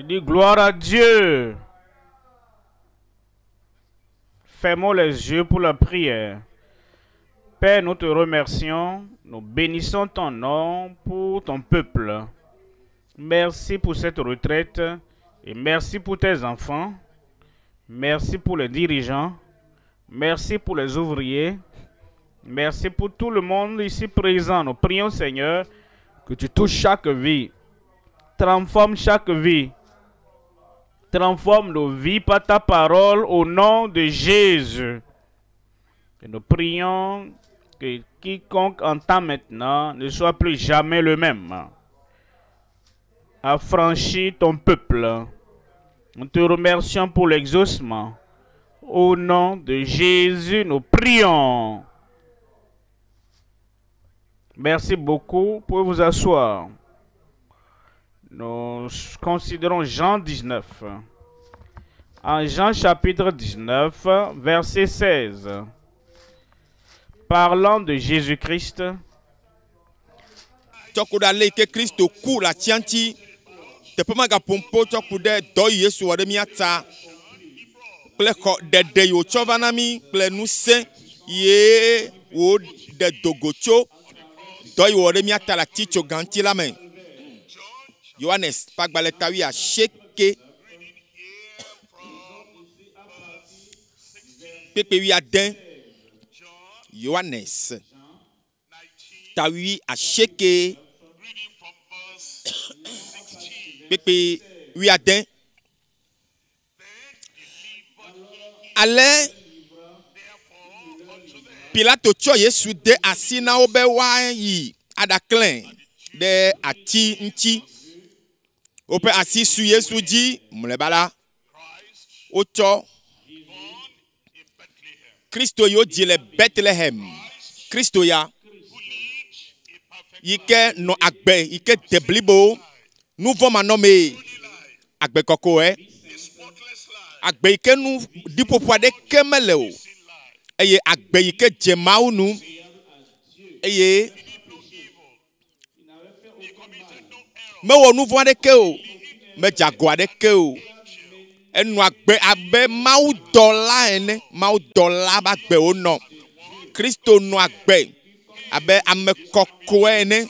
Je dis gloire à Dieu. Fermons les yeux pour la prière. Père, nous te remercions, nous bénissons ton nom pour ton peuple. Merci pour cette retraite et merci pour tes enfants. Merci pour les dirigeants. Merci pour les ouvriers. Merci pour tout le monde ici présent. Nous prions, Seigneur, que tu touches chaque vie. Transforme chaque vie. Transforme nos vies par ta parole au nom de Jésus. Et nous prions que quiconque entend maintenant ne soit plus jamais le même. Affranchis ton peuple. Nous te remercions pour l'exaucement. Au nom de Jésus, nous prions. Merci beaucoup. Pour vous asseoir. Nous considérons Jean 19. En Jean chapitre 19, verset 16. Parlant de Jésus-Christ, Tsɔ ku ɖe ale yi ke Kristo ku le atsia ŋuti. Teƒe ma gaƒom ƒo tsɔ ku ɖe dɔ yi Yesu wɔ ɖe mía ta kple xɔ ɖeɖe yi wòtsɔ va na mí kple ŋusẽ ye wòɖe do go tso dɔ yi wòwɔ ɖe mía ta le atitsoga ŋuti la me. Yohanes ƒe agbalẽ ta wuiasieke kpekpe wuiade. Yohanes ta wuiasieke kpekpe wuiade. Ale Pilato tsɔ Yesu de asi na wo be woayi aɖaklẽ ɖe ati ŋuti. Woƒe asi su Yesu dzi mlɔeba la, wotsɔ Kristo yi wodzi le Bethlehem. Kristo ya yi ke nɔ agbe yi ke de blibo, nu vɔ̃ manɔmee, agbe kɔkɔe, agbe yi ke nu ɖiƒoƒo aɖeke mele o eye agbe yi ke dze Mawu nu eye mewɔ nu vɔ̃ aɖeke o, medze agɔ aɖeke o. Enɔ agbe abe mawudɔla ene, mawudɔla ƒe agbe wònɔ. Kristo nɔ agbe abe ame kɔkɔe ene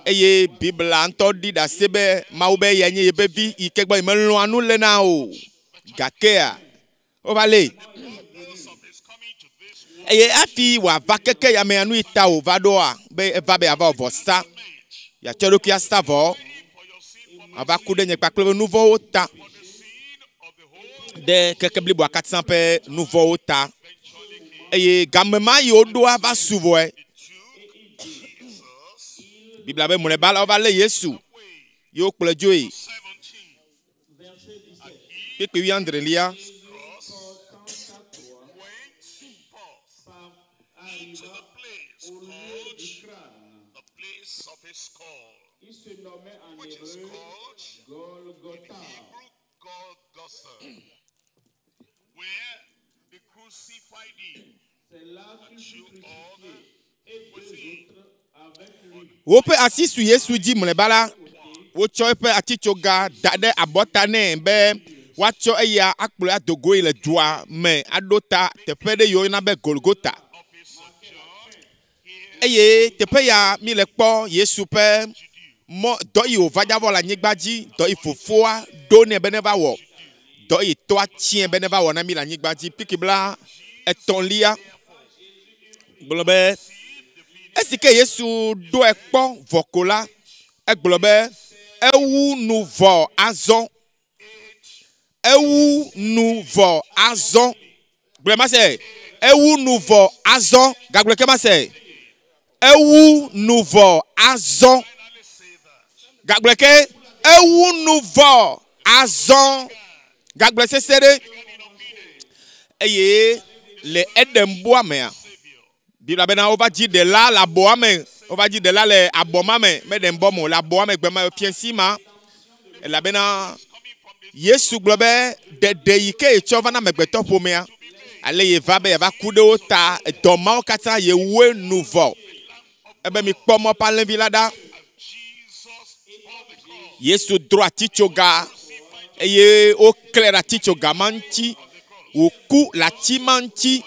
eye Biblia ŋutɔ ɖi ɖase be Mawu be eyae nye yeƒe vi yi ke gbɔ yemelɔ̃a nu lena o. Gakea wova lée. Eye hafi wòava keke yamea nu yi ta wòva ɖoa be eva be yeava wɔ vɔsa, yeatsɔ eɖokui asa vɔ, ava ku ɖe nye kpakple ƒe nu vɔ̃wo ta, ɖe keke bliboa katã ƒe nu vɔ̃wo ta. Eye game ma yi woɖoa va su vɔe. Biblia be mlɔeba la wova lé Yesu ye wokplɔe dzoe. Kpekpe wuiadrelia. Woƒe asi su Yesu dzi mlɔeba la, wotsɔ eƒe atitsoga da ɖe abɔta nɛ be woatsɔ eya akplɔe ado goe le dua me aɖo ta teƒe ɖe yi woyɔna be Golgota. Eye teƒe ya míle kpɔ Yesu ƒe mɔ dɔ yi wòva dza vɔ le anyigba dzi, dɔ yi fofoa ɖo nɛ be neva wɔ, dɔ yi tɔa tiae be neva wɔ na mí le anyigba dzi. Piki bla etɔ̃lia gblɔ be esi ke Yesu ɖoe kpɔ vɔ ko la, egblɔ be ewu nu vɔ azɔ. Ewu nu vɔ azɔ. Gblɔe ma se. Ewu nu vɔ azɔ. Gagblɔe ke ma se. Ewu nu vɔ azɔ. Gagblɔe ke. Ewu nu vɔ azɔ. Gagblɔe sese ɖe. Eye le eɖem boa mea, Biblia bena wova dzi ɖela le abɔa me, wova dzi ɖela le abɔ ma me, meɖe ŋbɔ me o, le abɔa me gbe ma fiẽsi ma, elabena Yesu gblɔ be ɖeɖe yi ke yetsɔ va na amegbetɔ ƒomea, ale yeva be yeava ku ɖe wo ta, edɔ mawo katã yewoe nu vɔ. Ebe mikpɔ mɔ ƒe alẽvi la ɖa. Yesu dro atitsoga. Eye woklẽ ɖe atitsoga ma ŋuti, wòku le ati ma ŋuti,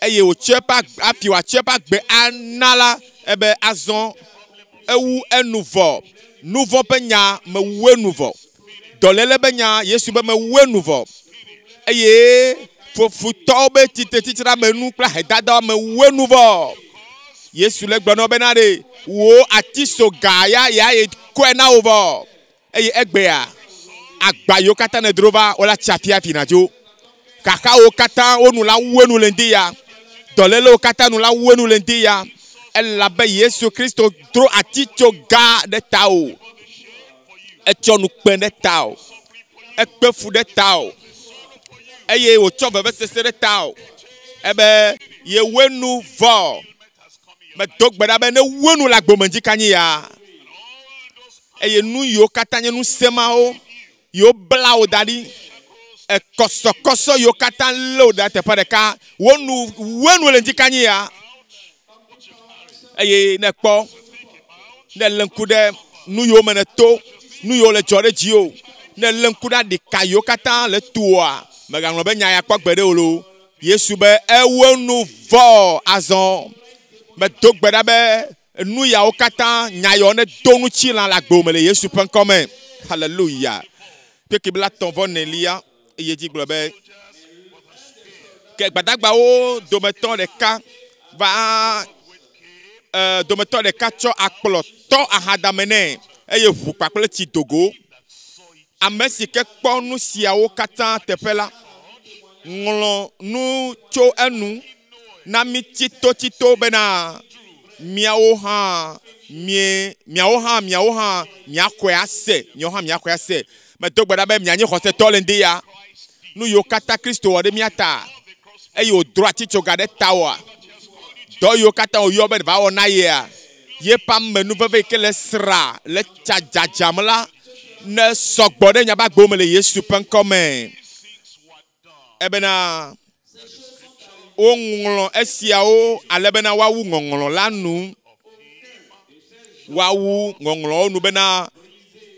eye wòtsɔ eƒe agbe, hafi wòatsɔ eƒe agbe ana la, ebe azɔ ewu enu vɔ. Nuvɔ̃ ƒe nya mewu enu vɔ. Dɔléle be nya, Yesu be mewu enu vɔ. Eye fofutɔwo be tsitretsitreamenu kple ahedadawo mewu enu vɔ. Yesu le gblɔ na wo bena ɖe wò atisoga ya ya ye kɔe na wò vɔ. Eye egbea, agba yiwo katã nèdro va, wola tsi afi hafi nàdzo. Xaxawo katã wo nu la wu enu le ŋdi ya. Dɔlélewo katã nu la wu enu le ŋdi ya. Elabe Yesu Kristo dro atitsoga ɖe tawò. Etsɔ nu kpe ɖe tawò. Ekpe fu ɖe tawò. Eye wòtsɔ vevesese ɖe tawò. Ebe yewu enu vɔ. Medo gbe ɖa be ne wu enu le agbo me ŋdi kanyi ya. Eye nu yiwo katã nye ŋusẽ mawo yiwo bla wò da ɖi, ekɔsɔkɔsɔ yiwo katã lé wò ɖe teƒe ɖeka, wo nu wu enu le ŋdi kanyi ya. Eye ne kpɔ, ne lé ŋku ɖe nu yiwo me nèto, nu yiwo le dzɔ ɖe dziwò, ne lé ŋku ɖe aɖika yiwo katã le tuwòa, mègaŋlɔ be nya ya kpɔ gbeɖe o loo. Yesu be, Ewu enu vɔ azɔ. Medo gbe ɖa be Enu yawo katã, nya yawo nedo ŋutilã le agbo me le Yesu ƒe ŋkɔ me. Haleluya. Kpekpe blatɔ̃ vɔ nelia eye dzi gblɔ be, Ke gbadagbawo dometɔ ɖeka va e, dometɔ ɖeka tsɔ akplɔ tɔ ahadame nɛ eye ʋu kpakple tsi do go. Ame si ke kpɔ nu siawo katã teƒe la, ŋlɔ nu tso enu na mí tsitotsito bena miawo hã mie, miawo hã, miawo hã miaxɔe ase, miawo hã miaxɔe ase. Medo gbe ɖa be mianye xɔsetɔ le ŋdi ya. Nu yiwo katã Kristo wɔ ɖe mía ta, eye wòdro atitsoga ɖe tawòa, dɔ yiwo katã wòyɔ be va wɔ na yea, yeƒe amenuveve yi ke le sra le tsa dzadzam la, ne sɔgbɔ ɖe miaƒe agbewo me le Yesu ƒe ŋkɔ me. Ebena woŋlɔ esiawo ale bena woawu ŋɔŋlɔ la nu. Woawu ŋɔŋlɔwo nu bena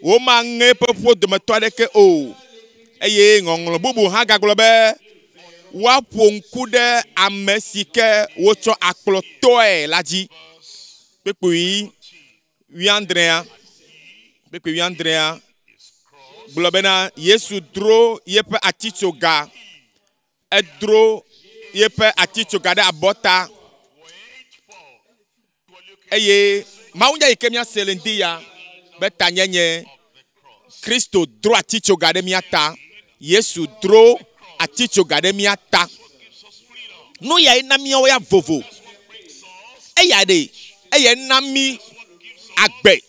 womaŋe eƒe ƒuwo dometɔ aɖeke o. Eye ŋɔŋlɔ bubu hã gagblɔ be woaƒo ŋku ɖe ame si ke wotsɔ akplɔ tɔe la dzi. Kpukpui wuiadrea, kpukpui wuiadrea gblɔ bena Yesu dro yeƒe atitsoga, edro yeƒe atitsoga ɖe abɔta eye mawunya yi ke míase le ŋdi ya be tanyenye Kristo dro atitsoga ɖe mía ta. Yesu dro atitsoga ɖe mía ta. Nu yae na míawo ya vovo. Eya ɖe, eyae na mí agbe.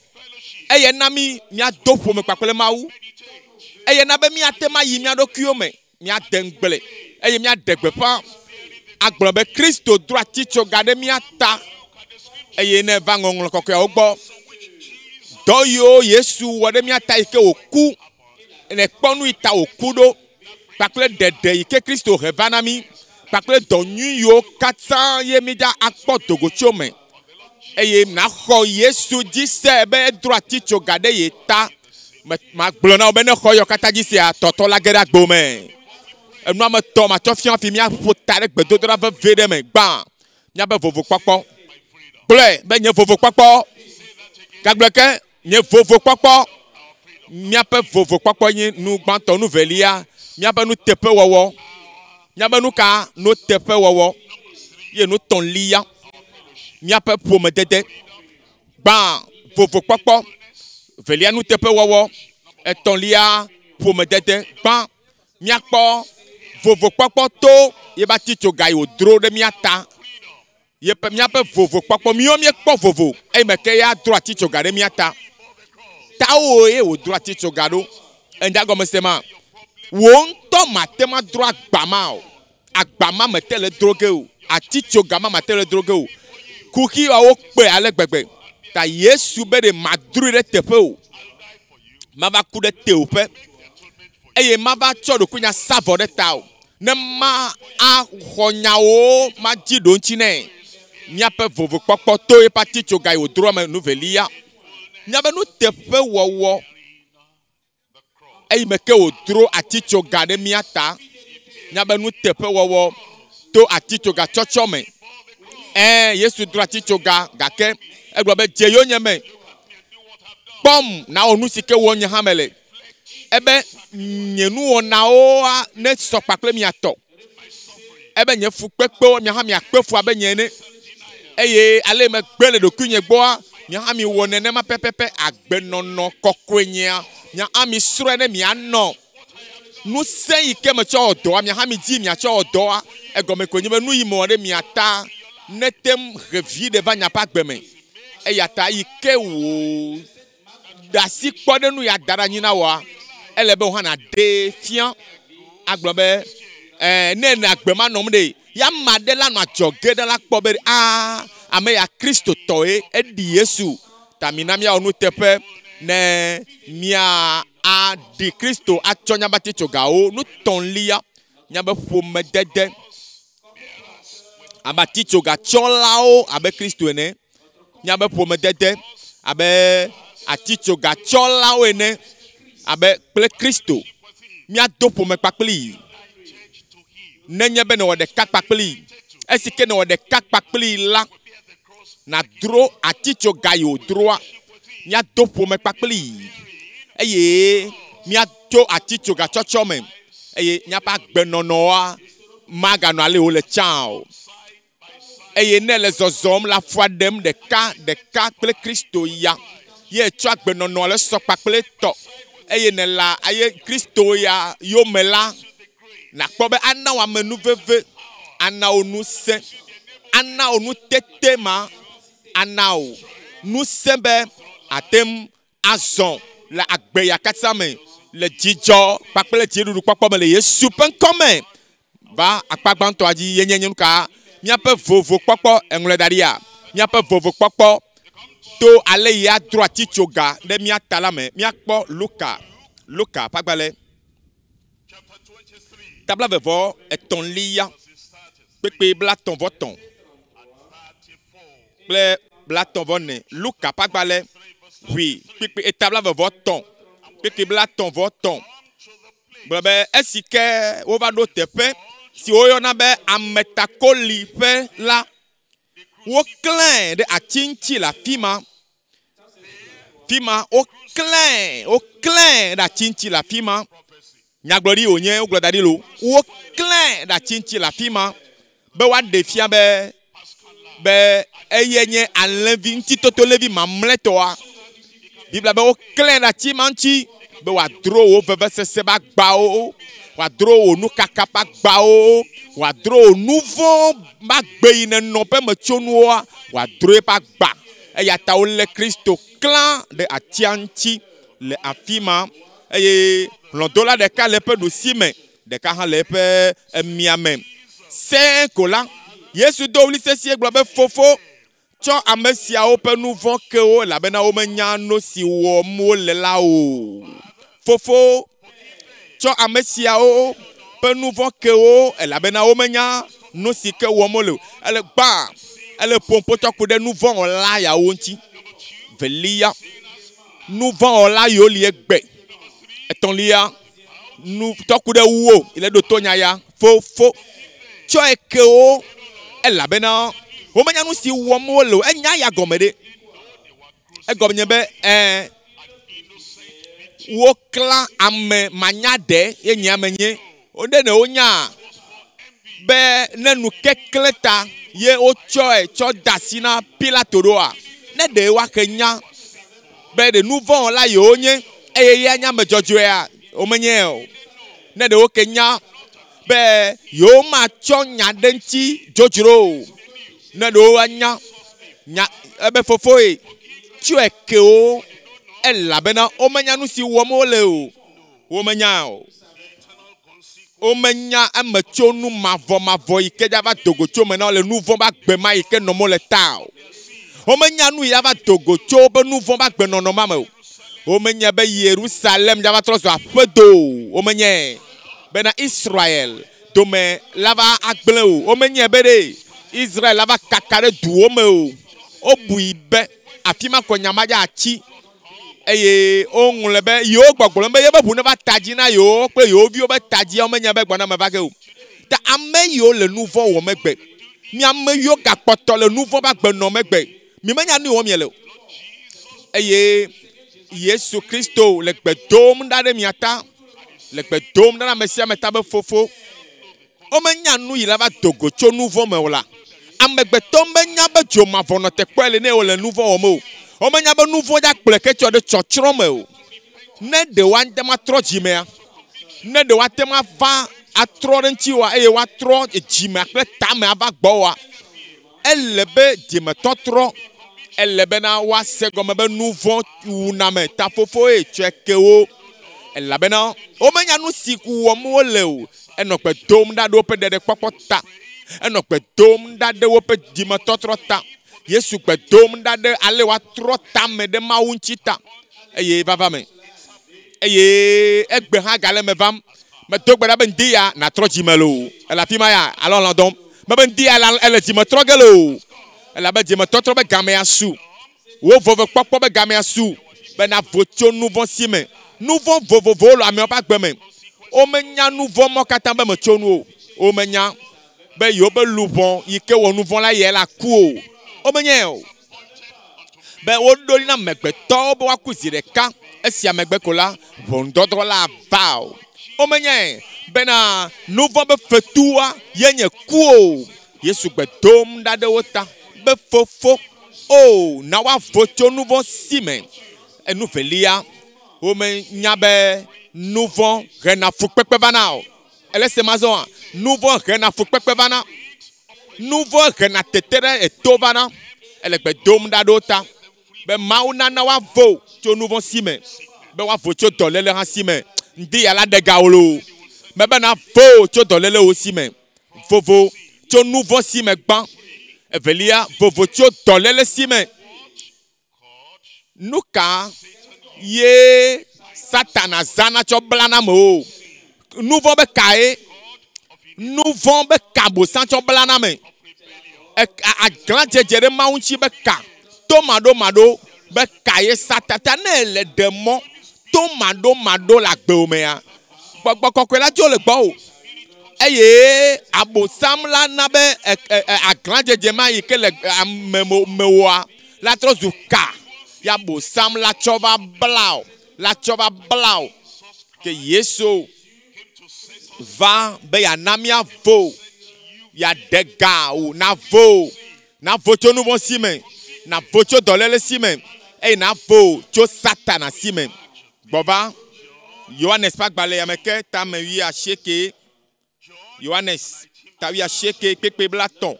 Eyae na mí míado ƒome kpakple Mawu. Eyae na be míate ŋu ayi mía ɖokuiwo me, míade ŋugble eye míaɖe gbeƒã agblɔ be Kristo dro atitsoga ɖe mía ta. Eye ne eva Ŋɔŋlɔ Kɔkɔeawo gbɔ, dɔ yiwo Yesu wɔ ɖe mía ta yi ke wòku, nèkpɔ nu yi ta wòku ɖo, kpakple ɖeɖe yi ke Kristo he va na mí, kpakple dɔ nyui yiwo katã ye mídza akpɔ do go tso eme. Eye nàxɔ Yesu dzi se be edro atitsoga ɖe ye ta. Magblɔ na wò be ne xɔ yɔ katã dzi sea, tɔtɔ la ge ɖe agbo me. Enu ame tɔ matsɔ fia hafi míaƒo ta ɖe gbedodoɖa vevie ɖe me. Gbã, míabe vovokpɔkpɔ. Gblɔe be nye vovokpɔkpɔ. Gagblɔe ke, nye vovokpɔkpɔ. Míaƒe vovokpɔkpɔ nye nu gbãtɔ. Nu velia, míaƒe nuteƒewɔwɔ. Míaƒe nu ka? Nuteƒewɔwɔ. Ye nu tɔ̃lia, míaƒe ƒomedede. Gbã, vovokpɔkpɔ. Velia, nuteƒewɔwɔ. Etɔ̃lia, ƒomedede. Gbã, míakpɔ vovokpɔkpɔ to yeƒe atitsoga yi wòdro ɖe mía ta. Yeƒe, míaƒe vovokpɔkpɔ, míwo míekpɔ vovo eyime ke ya dro atitsoga ɖe mía ta. Tawò ye wòdro atitsoga ɖo. Ènya gɔme se ma? Wò ŋutɔ mate ŋu adro agba ma o. Agba ma mete le dro ge o. Atitsoga ma mate le dro ge o. Kuxi yawo kpe ale gbegbe. Ta Yesu be ɖe madroe ɖe teƒe o. Mava ku ɖe tewòƒe. Eye mava tsɔ ɖokuinye asa vɔ ɖe tawò. Ne ma axɔ nyawo madzi ɖoŋtsi nɛ. Míaƒe vovokpɔkpɔ to eƒe atitsoga yi wòdroa me nu velia. Míaƒe nuteƒewɔwɔ. Eyi me ke wòdro atitsoga ɖe mía ta. Míabe nuteƒewɔwɔ to atitsoga tsɔtsɔ me. Ɛ̃, Yesu dro atitsoga gake egblɔ be, Dze yonyeme, kpɔm nàwɔ nu si ke wɔm nye hã mele. Ebe nye nuwɔnawoa nesɔ kpakple mia tɔ. Ebe nye fukpekpewo mia hã miakpe fu abe nye ene. Eye ale megbe le ɖokuinye gbɔa, mia hã miwɔ nenema pɛpɛpɛ. Agbenɔnɔ kɔkɔe nyea, mia hã misrɔ̃e ne mianɔ. Ŋusẽ yi ke metsɔ wɔ dɔa, mia hã midi miatsɔ wɔ dɔa. Egɔme koe nye be nu yi mewɔ ɖe mia ta nete ŋu he viɖe va miaƒe agbe me. Eya ta eyi ke wò ɖe asi kpɔ ɖe nu ya da ɖe anyi na wòa, ele be wò hã nàɖee fia agblɔ be, Ɛ̃, ne ènɔ agbe ma nɔm ɖe, ya ame aɖe la nɔ adzɔge ɖe la kpɔ be, aa, ame ya Kristotɔe, eɖi Yesu. Ta mina míawɔ nuteƒe ne mía aɖi Kristo atsɔ míaƒe atitsogawo. Nu tɔ̃lia, míaƒe ƒomedede abe atitsogatsɔlawo abe Kristo ene. Míaƒe ƒomedede abe atitsogatsɔlawo ene abe kple Kristo. Míado ƒome kpakplii. Nenye be nèwɔ ɖeka kpakplii, esi ke nèwɔ ɖeka kpakplii la, nàdro atitsoga yi wòdroa, míado ƒome kpakplii eye míatso atitsoga tsɔtsɔ me eye míaƒe agbenɔnɔa maganɔ ale wòle tsã o. Eye ne èle zɔzɔm le afɔa ɖem ɖeka ɖeka kple Kristo ya, ye ètsɔ agbenɔnɔ le sɔ kpakple etɔ, eye nèle aye Kristo ya yome la, nàkpɔ be ana wò amenuveve, ana wò ŋusẽ, ana wò nutete ma, ana wò ŋusẽ be àte ŋu azɔ le agbe ya katã me le dzidzɔ kpakple dziɖuɖukpɔkpɔ me le Yesu ƒe ŋkɔ me. Va akpa gbãtɔa dzi ye nye nye nuka? Míaƒe vovokpɔkpɔ, eŋlɔe da ɖia? Míaƒe vovokpɔkpɔ to ale yi adro atitsoga ɖe mía ta la me. Míakpɔ Luka, Luka ƒe agbalẽ, ta blaeve vɔ etɔ̃lia, kpekpe 33 kple 34. Luka ƒe agbalẽ, ʋui kpekpe eta 23, kpekpe 33. Gblɔ be esi ke wova ɖo teƒe si woyɔna be ametakoliƒe la, woklãe ɖe ati ŋuti le afi ma. Fi ma woklãe, woklãe ɖe ati ŋuti le afi ma. Nyagblɔɖi wònye wogblɔ da ɖi lo. Woklãe ɖe ati ŋuti le afi ma be woaɖe fia be be eye nye alẽvi ŋutitotolevi mamlɛtɔa. Biblia be woklãe ɖe ati ma ŋuti be wòadro wò vevesese ƒe agbawo, wòadro wò nukaka ƒe agbawo, wòadro wò nu vɔ̃ ƒe agbe yi nènɔ ƒe metsonuwoa, wòadro eƒe agba. Eya ta wolé Kristo klã ɖe atia ŋuti le afi ma eye hlɔ̃dola ɖeka le eƒe ɖusime, ɖeka hã le eƒe emiame. Sẽe ko la, Yesu do ɣli sesĩe gblɔ be, Fofo, tsɔ ame siawo ƒe nu vɔ̃ ke wo elabena womenya nu si wɔm wole la o. Fofo, tsɔ ame siawo ƒe nu vɔ̃ ke wo elabena womenya nu si ke wɔm wole o. Ele gbã, ele ƒom tsɔ ku ɖe nu vɔ̃ wɔla yawo ŋuti. Velia, nu vɔ̃ wɔla yiwo li egbe. Etɔ̃lia, nu tsɔ ku ɖe ŋuwò le ɖo to nya ya. Fofo, tsɔe ke wo elabena womenya nu si wɔm wole o. Enya ya gɔme ɖe? Egɔme nye be ɛ̃, woklã ame manyaɖe ye nye ame nye. Ɖe ne wonya be ne nu keklẽ ta ye wotsɔe tsɔ de asi na Pilato ɖoa, ne ɖe woaxe nya be ɖe nu vɔ̃ wɔla yewo nye eye ya nye ame dzɔdzɔea, womenye o. Ne ɖe woke nya be yewomatsɔ nya ɖe ŋuti dzodzro o, ne ɖe woanya nya ebe fofoe tsɔe ke wo elabena womenya nu si wɔm wole o. Womenya o. Womenya emetsonu mavɔmavɔ yi ke ava do go tso me na wo le nu vɔ̃ ƒe agbe ma yi ke nɔm wole ta o. Womenya nu yi ava do go tso woƒe nu vɔ̃ ƒe agbenɔnɔ ma me o. Womenya be Yerusalem ava trɔ zu aƒedo o. Womenyae bena Israel dome la va agblẽ o. Womenyae be ɖe Israel ava kaka ɖe duwo me o. Wobui be afi ma ko nya ma dza atsi. Eye woŋlɔe be yewo gbɔgblɔm be yeƒe ʋu neva ta dzi na yewo kple yewo viwo be ta dzia womenya be gbɔna me va ge o. Ta ame yiwo le nu vɔ̃ wɔm egbe, mi ame yiwo gakpɔtɔ le nu vɔ̃ ƒe agbe nɔm egbe, mi menya nu yi wɔm miele o. Eye Yesu Kristo le gbe dom ɖa ɖe mia ta, le gbe dom ɖa ɖe ame sia ame ta be Fofo, Womenya nu yi lava do go tso nu vɔ̃ me o la. Amegbetɔ menya be dzo mavɔ nɔ tekpɔe li ne wole nu vɔ̃ wɔm o. Womenya be nu vɔ̃ dza kplɔe ke tsɔ ɖe tsɔtsrɔ̃ me o. Ne ɖe woate ŋu atrɔ dzimea, ne ɖe woate ŋu ava atrɔ ɖe ŋutiwòa eye woatrɔ dzimea kple tame ava gbɔwòa, ele be dzimetɔtrɔ, ele bena woase gɔme be nu vɔ̃ wuname ta fofoe tsɔe ke wo, elabena womenya nu si wɔm wole o. Enɔ gbe dom ɖa ɖe woƒe ɖeɖekpɔkpɔ ta. Enɔ gbe dom ɖa ɖe woƒe dzimetɔtrɔ ta. Yesu gbe dom ɖa ɖe ale woatrɔ tame ɖe Mawu ŋuti ta. Eye vava me. Eye egbe hã gale eme vam. Medo gbe ɖa be ŋdi ya nàtrɔ dzime loo. Ele afi ma ya alo alɔ̃ dɔm. Mebe ŋdi ya ele dzime trɔ ge loo. Elabe dzimetɔtrɔ be gamea su. Wò vovokpɔkpɔ be gamea su be nàvo tso nuvɔ̃ si me. Nuvɔ̃ vovovowo le amewo ƒe agbe me. Womenya nuvɔ̃ mɔ katã be metsonu o. Womenya be yewobe luʋɔ yi ke wɔ nuvɔ̃ la yae la ku o. Womenyae o be woɖo ɖi na amegbetɔwo be woaku zi ɖeka, esia megbe ko la, ʋɔnudɔdrɔ̃ la ava o. Womenyae bena nuvɔ̃ be fetua ye nye ku o. Yesu gbe dom ɖa ɖe wo ta be, Fofo, o, na woavo tso nuvɔ̃ si me. Enu velia, womenya be nuvɔ̃ hena fukpekpe vana o. Ele se ma zɔa? Nuvɔ̃ hena fukpekpe vana. Nuvɔ̃ hena tete ɖe eto vana. Ele gbe dom ɖa ɖe wo ta be Mawu nana woavo tso nuvɔ̃ si me, be woavo tso dɔléle hã si me. Ŋdi ya la ɖe ga wò loo. Mebe navo tso dɔlélewo si me. Vovo tso nuvɔ̃ si me gbã. Evelia, vovo tso dɔléle si me. Nu ka ye Satana zãna tsɔ blana amewo? Nu vɔ̃ be kae? Nu vɔ̃ be ka Abosam tsɔ blana ame? Aglãdzedze ɖe Mawu ŋuti be ka? Tomaɖomaɖo be ka ye Satana ta ne ele ɖe mɔ tomaɖomaɖo le agbewò mea, gbɔgbɔ kɔkɔe la dzo le gbɔwò. Eye Abosam la na be aglãdzedze ma yi ke le ame mewòa la trɔ zu ka ye Abosam la tsɔ va bla wò, la tsɔ va bla wò. Ke Yesu va be yeana míavo, yeaɖe ga wò, navo, navo tso nuvɔ̃ si me, navo tso dɔléle si me, eye navo tso Satana si me. Gbɔ va Yohanes ƒe agbalẽ ya me ke tame wuiasieke. Yohanes ta wuiasieke kpekpe blatɔ̃.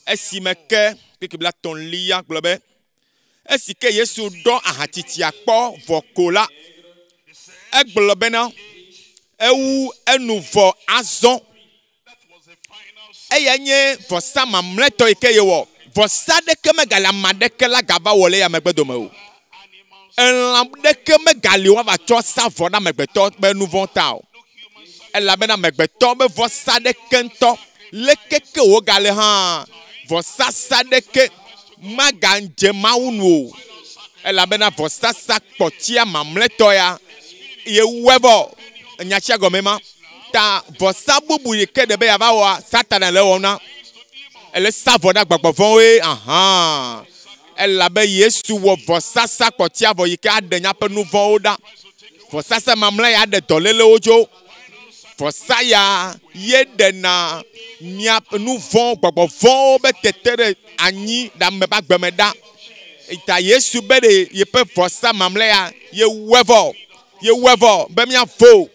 Esime ke kpekpe blatɔ̃ lia gblɔ be, esi ke Yesu ɖɔ ahatsitsia kpɔ vɔ ko la, egblɔ bena, ewu enu vɔ azɔ. Eyae nye vɔsa mamlɛtɔ yi ke yewɔ. Vɔsa aɖeke megali ame aɖeke la gava wɔ le eya megbe dome o. Elã ɖeke megali woava tsɔ sa vɔ na amegbetɔ ƒe nu vɔ̃ ta o. Elabena amegbetɔ ƒe vɔsa ɖeke ŋutɔ, leke ke wògale hã, vɔsasa ɖeke magadze Mawu nu o. Elabena vɔsasa kpɔtia mamlɛtɔ ya yewɔe vɔ. Enya sia gɔmee ma. Ta vɔsa bubu yi ke ɖe be yeava wɔa, Satana le ewɔm na. Ele sa vɔ na gbɔgbɔ vɔ̃woe. Ahan. Elabe Yesu wɔ vɔsasa kpɔtia vɔ yi ke aɖe míaƒe nu vɔ̃wo ɖa. Vɔsasa mamlɛ ya aɖe dɔlélewo dzo. Vɔsa ya ye ɖena mía nu vɔ̃, gbɔgbɔ vɔ̃wo be tete ɖe anyi ɖe ame ƒe agbe me ɖa. Ta Yesu be ɖe yeƒe vɔsa mamlɛ ya ye wɔe vɔ. Ye wɔe vɔ be míavo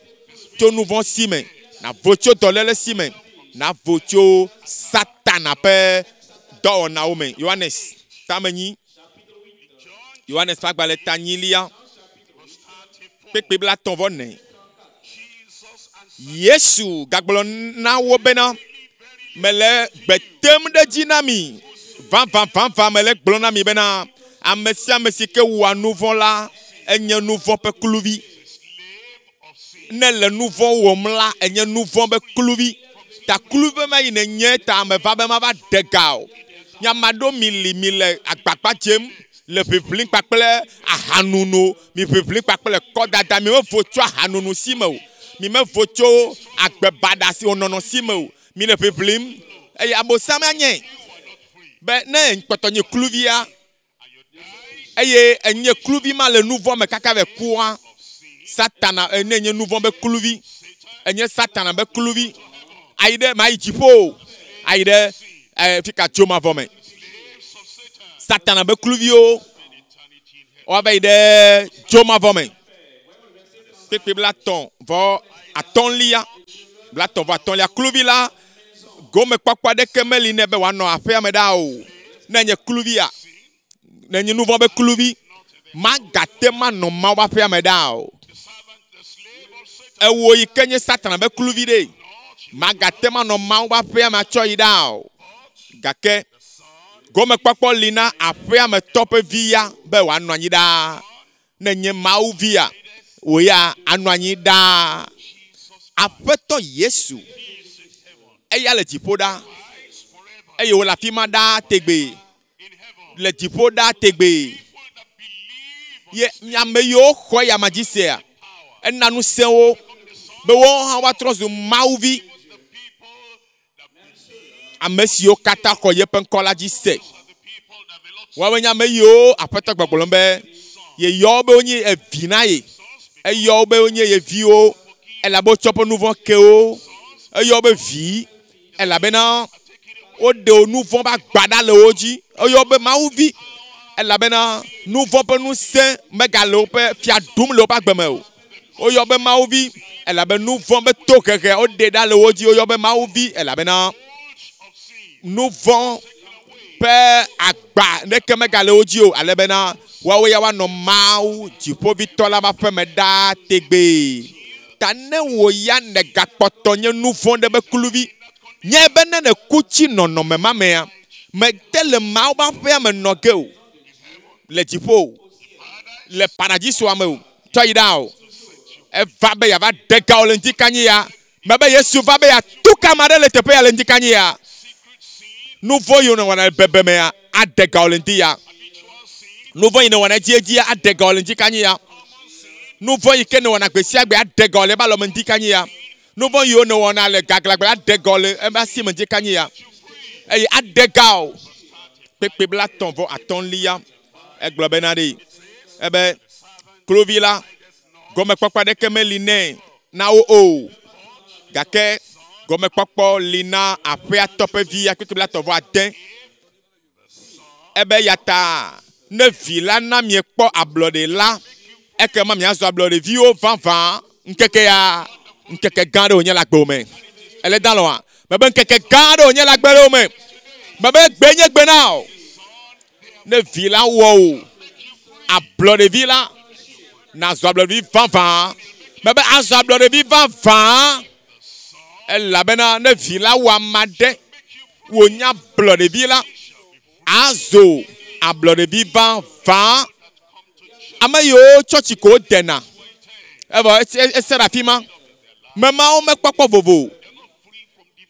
tso nu vɔ̃ si me, nàvo tso dɔléle si me, nàvo tso Satana ƒe dɔwɔnawo me. Yohanes tamenyi, Yohanes ƒe agbalẽ tanyilia, kpekpe blatɔ̃ vɔ ene. Yesu gagblɔ na wo bena, Mele gbe tem ɖe edzi na mi, vavã vavã mele gblɔm na mi bena, ame sia ame si ke wɔa nu vɔ̃ la, enye nu vɔ̃ ƒe kluvi. Ne le nu vɔ̃ wɔm la, enye nu vɔ̃ be kluvi. Ta kluvi be mayi nenye ta meva be mava ɖe ga o. Mi ame aɖewo mi li mi le agbagba dzem. le ʋiʋlim kpakple ahanono, mi ʋiʋlim kpakple kɔdada, mi mevo tso ahanono si me o, mi mevo tso agbe baɖa si wònɔnɔ si me o, mi le ʋiʋlim eye Abosam anye be ne kpɔtɔ nye kluvia eye enye kluvi ma le nu vɔ̃ me kaka vɛ kua, Satana ne enye nu vɔ̃ be kluvi, enye Satana be kluvi, ayi ɖe mayi dziƒo o, ayi ɖe fi ka tso mavɔ me. Satana be kluviwo woava yi ɖe tso mavɔ me. Kpekpe 35, 35, kluvi la gomekpɔkpɔ aɖeke meli nɛ be wòanɔ aƒea me ɖaa o. Ne enye kluvia, ne enye nu vɔ̃ be kluvi, magate manɔ Mawu ƒe aƒea me ɖaa o. Ewò yi ke nye Satana be kluvi ɖe, magate manɔ Mawu ƒe aƒea me atsɔ yi ɖaa o. Gake gomekpɔkpɔ li na aƒea me tɔ ƒe vi ya be wòanɔ anyi ɖaa. Ne enye Mawu via, wò ya anɔ anyi ɖaa. Aƒetɔ Yesu, eya le dziƒo ɖaa, eye wòle afi ma ɖaa tegbee, le dziƒo ɖaa tegbee. Ye ame yiwo xɔ eyama dzi sea, ena ŋusẽ wo be woawo hã woatrɔ zu Mawu vi. Ame siwo katã xɔ yeƒe ŋkɔ la dzi se. Woawoe nye ame yiwo Aƒetɔ gbɔgblɔm be yeyɔ wo be wonye evi na ye. Eyɔ wo be wonye ye viwo elabe wotsɔ woƒe nu vɔ̃ ke wo. Eyɔ wo be vi elabena woɖe wo nu vɔ̃ ƒe agba ɖa le wo dzi. Eyɔ wo be Mawu vi elabena nu vɔ̃ ƒe ŋusẽ megale woƒe fia ɖum le woƒe agbe me o. Woyɔ be Mawu vi elabe nu vɔ̃ be tohehe woɖe ɖa le wo dzi. Woyɔ be Mawu vi elabena nu vɔ̃ ƒe agba ɖeke megale wo dzi o, ale bena woawo ya woanɔ Mawu Dziƒoʋĩtɔ la ƒe aƒeme ɖaa tegbee. Ta ne wò ya nègakpɔtɔ nye nu vɔ̃ ɖe be kluvi, nyae be ne nèku tsi nɔnɔme ma mea, mète le Mawu ƒe aƒea me nɔ ge o, le dziƒo o, le paradisoa me o. Tsɔ yi ɖa o. Eva be yeava ɖe ga wò le ŋdikanyi ya. Mebe Yesu va be yeatu ka ame aɖe le teƒe ya le ŋdikanyi ya. Nu vɔ̃ yi nèwɔna le bebemea aɖe ga wò le ŋdi ya. Nu vɔ̃ yi nèwɔna edziedzia aɖe ga wò le ŋdikanyi ya. Nu vɔ̃ yi ke nèwɔna gbe sia gbe aɖe ga wò le eƒe alɔme ŋdikanyi ya. Nu vɔ̃ yiwo nèwɔna le gaglãgbe aɖe ga wò le eƒe asi me ŋdikanyi ya. Eye aɖe ga wò. Kpekpe 35. Egblɔ bena ɖe, ebe, Kluvi la, gɔmekpɔkpɔ aɖeke meli nɛ na wo o, gake gɔmekpɔkpɔ li na aƒea tɔ ƒe vi kpekpe 36. Ebe eya ta ne vi la na miekpɔ ablɔɖe la, ekema miazu ablɔɖeviwo vavã. Ŋkeke ya, ŋkeke gã aɖe wònye le agbewò me. Ele da lɔa? Mebe ŋkeke gã aɖe wònye le agbewò me. Mebe gbe nye gbe na o. Ne vi la wɔ wò ablɔɖevi la, nàzu ablɔɖevi vavã. Mebe azɔ ablɔɖevi vavã. Elabena ne vi la wɔ ame aɖe wònye ablɔɖevi la, azu ablɔɖevi vavã. Ame yiwo tsɔtsi ko wodena, evɔ ese ɖe afi ma. Memawo mekpɔkpɔ vovo o.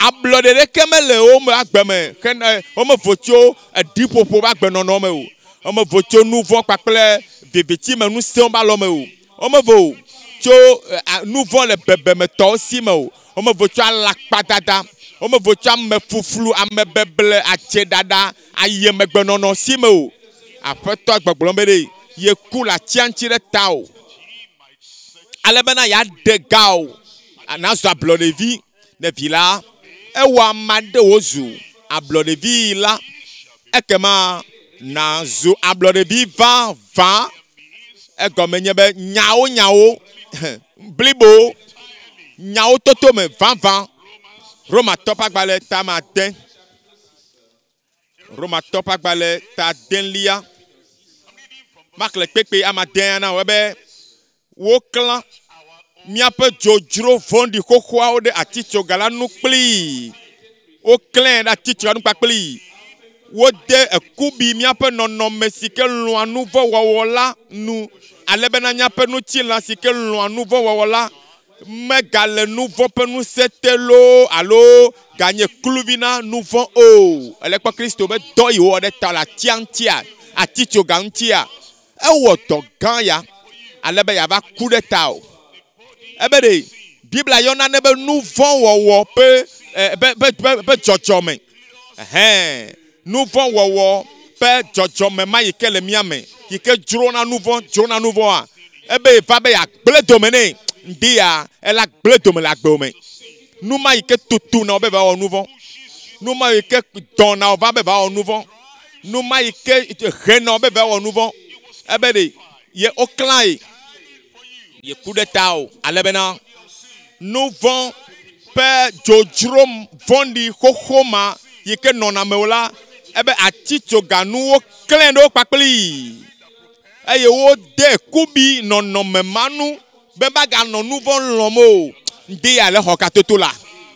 Ablɔɖe ɖeke mele wo me agbe me hena womevo tso eɖiƒoƒo ƒe agbenɔnɔ me o. Womevo tso nu vɔ̃ kpakple viviti me ŋusẽwo ƒe alɔ me o. Womevo tso nu vɔ̃ le bebemetɔwo si me o. Womevo tso alakpadada, womevo tso amefuflu, amebeble, atseɖaɖa, ayemegbenɔnɔ si me o. Aƒetɔa gbɔgblɔm be ɖe yeku le atia ŋuti ɖe tawò ale bena yeaɖe ga wò nàzu ablɔɖevi. Ne vi la, ewɔ ame aɖe wòzu ablɔɖevi la, ekema nàzu ablɔɖevi vavã. Egɔme nye be nyawo nyawo blibo, nyawo toto me vavã. Romatɔ ƒe agbalẽ tame ade. Romatɔ ƒe agbalẽ ta adelia. Maxlẽ kpekpe ame adea na wò be woklã míaƒe dzodzro vɔ̃ɖi xoxoawo ɖe atitsoga la nu kplii. Woklãe ɖe atitsoga nu kpakplii. Wode ekubi míaƒe nɔnɔme si ke lɔ̃a nu vɔ̃ wɔwɔ la nu, ale bena míaƒe ŋutilã si ke lɔ̃a nu vɔ̃ wɔwɔ la megale nu vɔ̃ ƒe ŋusẽ te loo alo ganye kluvi na nu vɔ̃ o. Ele kpɔ Kristo be dɔ yi wòwɔ ɖe ta le atia ŋutia? atitsoga ŋutia, ewɔ dɔ gã ya ale be yeava ku ɖe ta o. Ebe ɖe Biblia yɔna ne be nu vɔ̃ wɔwɔ ƒe be be be be dzɔdzɔme. Ɛhɛn, nu vɔ̃ wɔwɔ ƒe dzɔdzɔme ma yi ke le mía me, yi ke dzrona nu vɔ̃, dzrona nu vɔ̃a, ebe yeva be yeagblẽ dome nɛ. Ŋdi ya, ela gblẽ dome le agbewò me. Nu ma yi ke tutu na wò be va wɔ nu vɔ̃. Nu ma yi ke dɔna wò va be va wɔ nu vɔ̃. Nu ma yi ke hena wò be va wɔ nu vɔ̃. Ebe ɖe ye woklã ye. Ye ku ɖe ta o ale bena nu vɔ̃ ƒe dzodzro vɔ̃ɖi xoxo ma yi ke nɔna mewò la, ebe atitsoganuwo klẽ ɖe wo kpakplii eye wode kubi nɔnɔme ma nu be maganɔ nu vɔ̃ lɔ̃m o. Ŋdi ya le xɔ katoto la,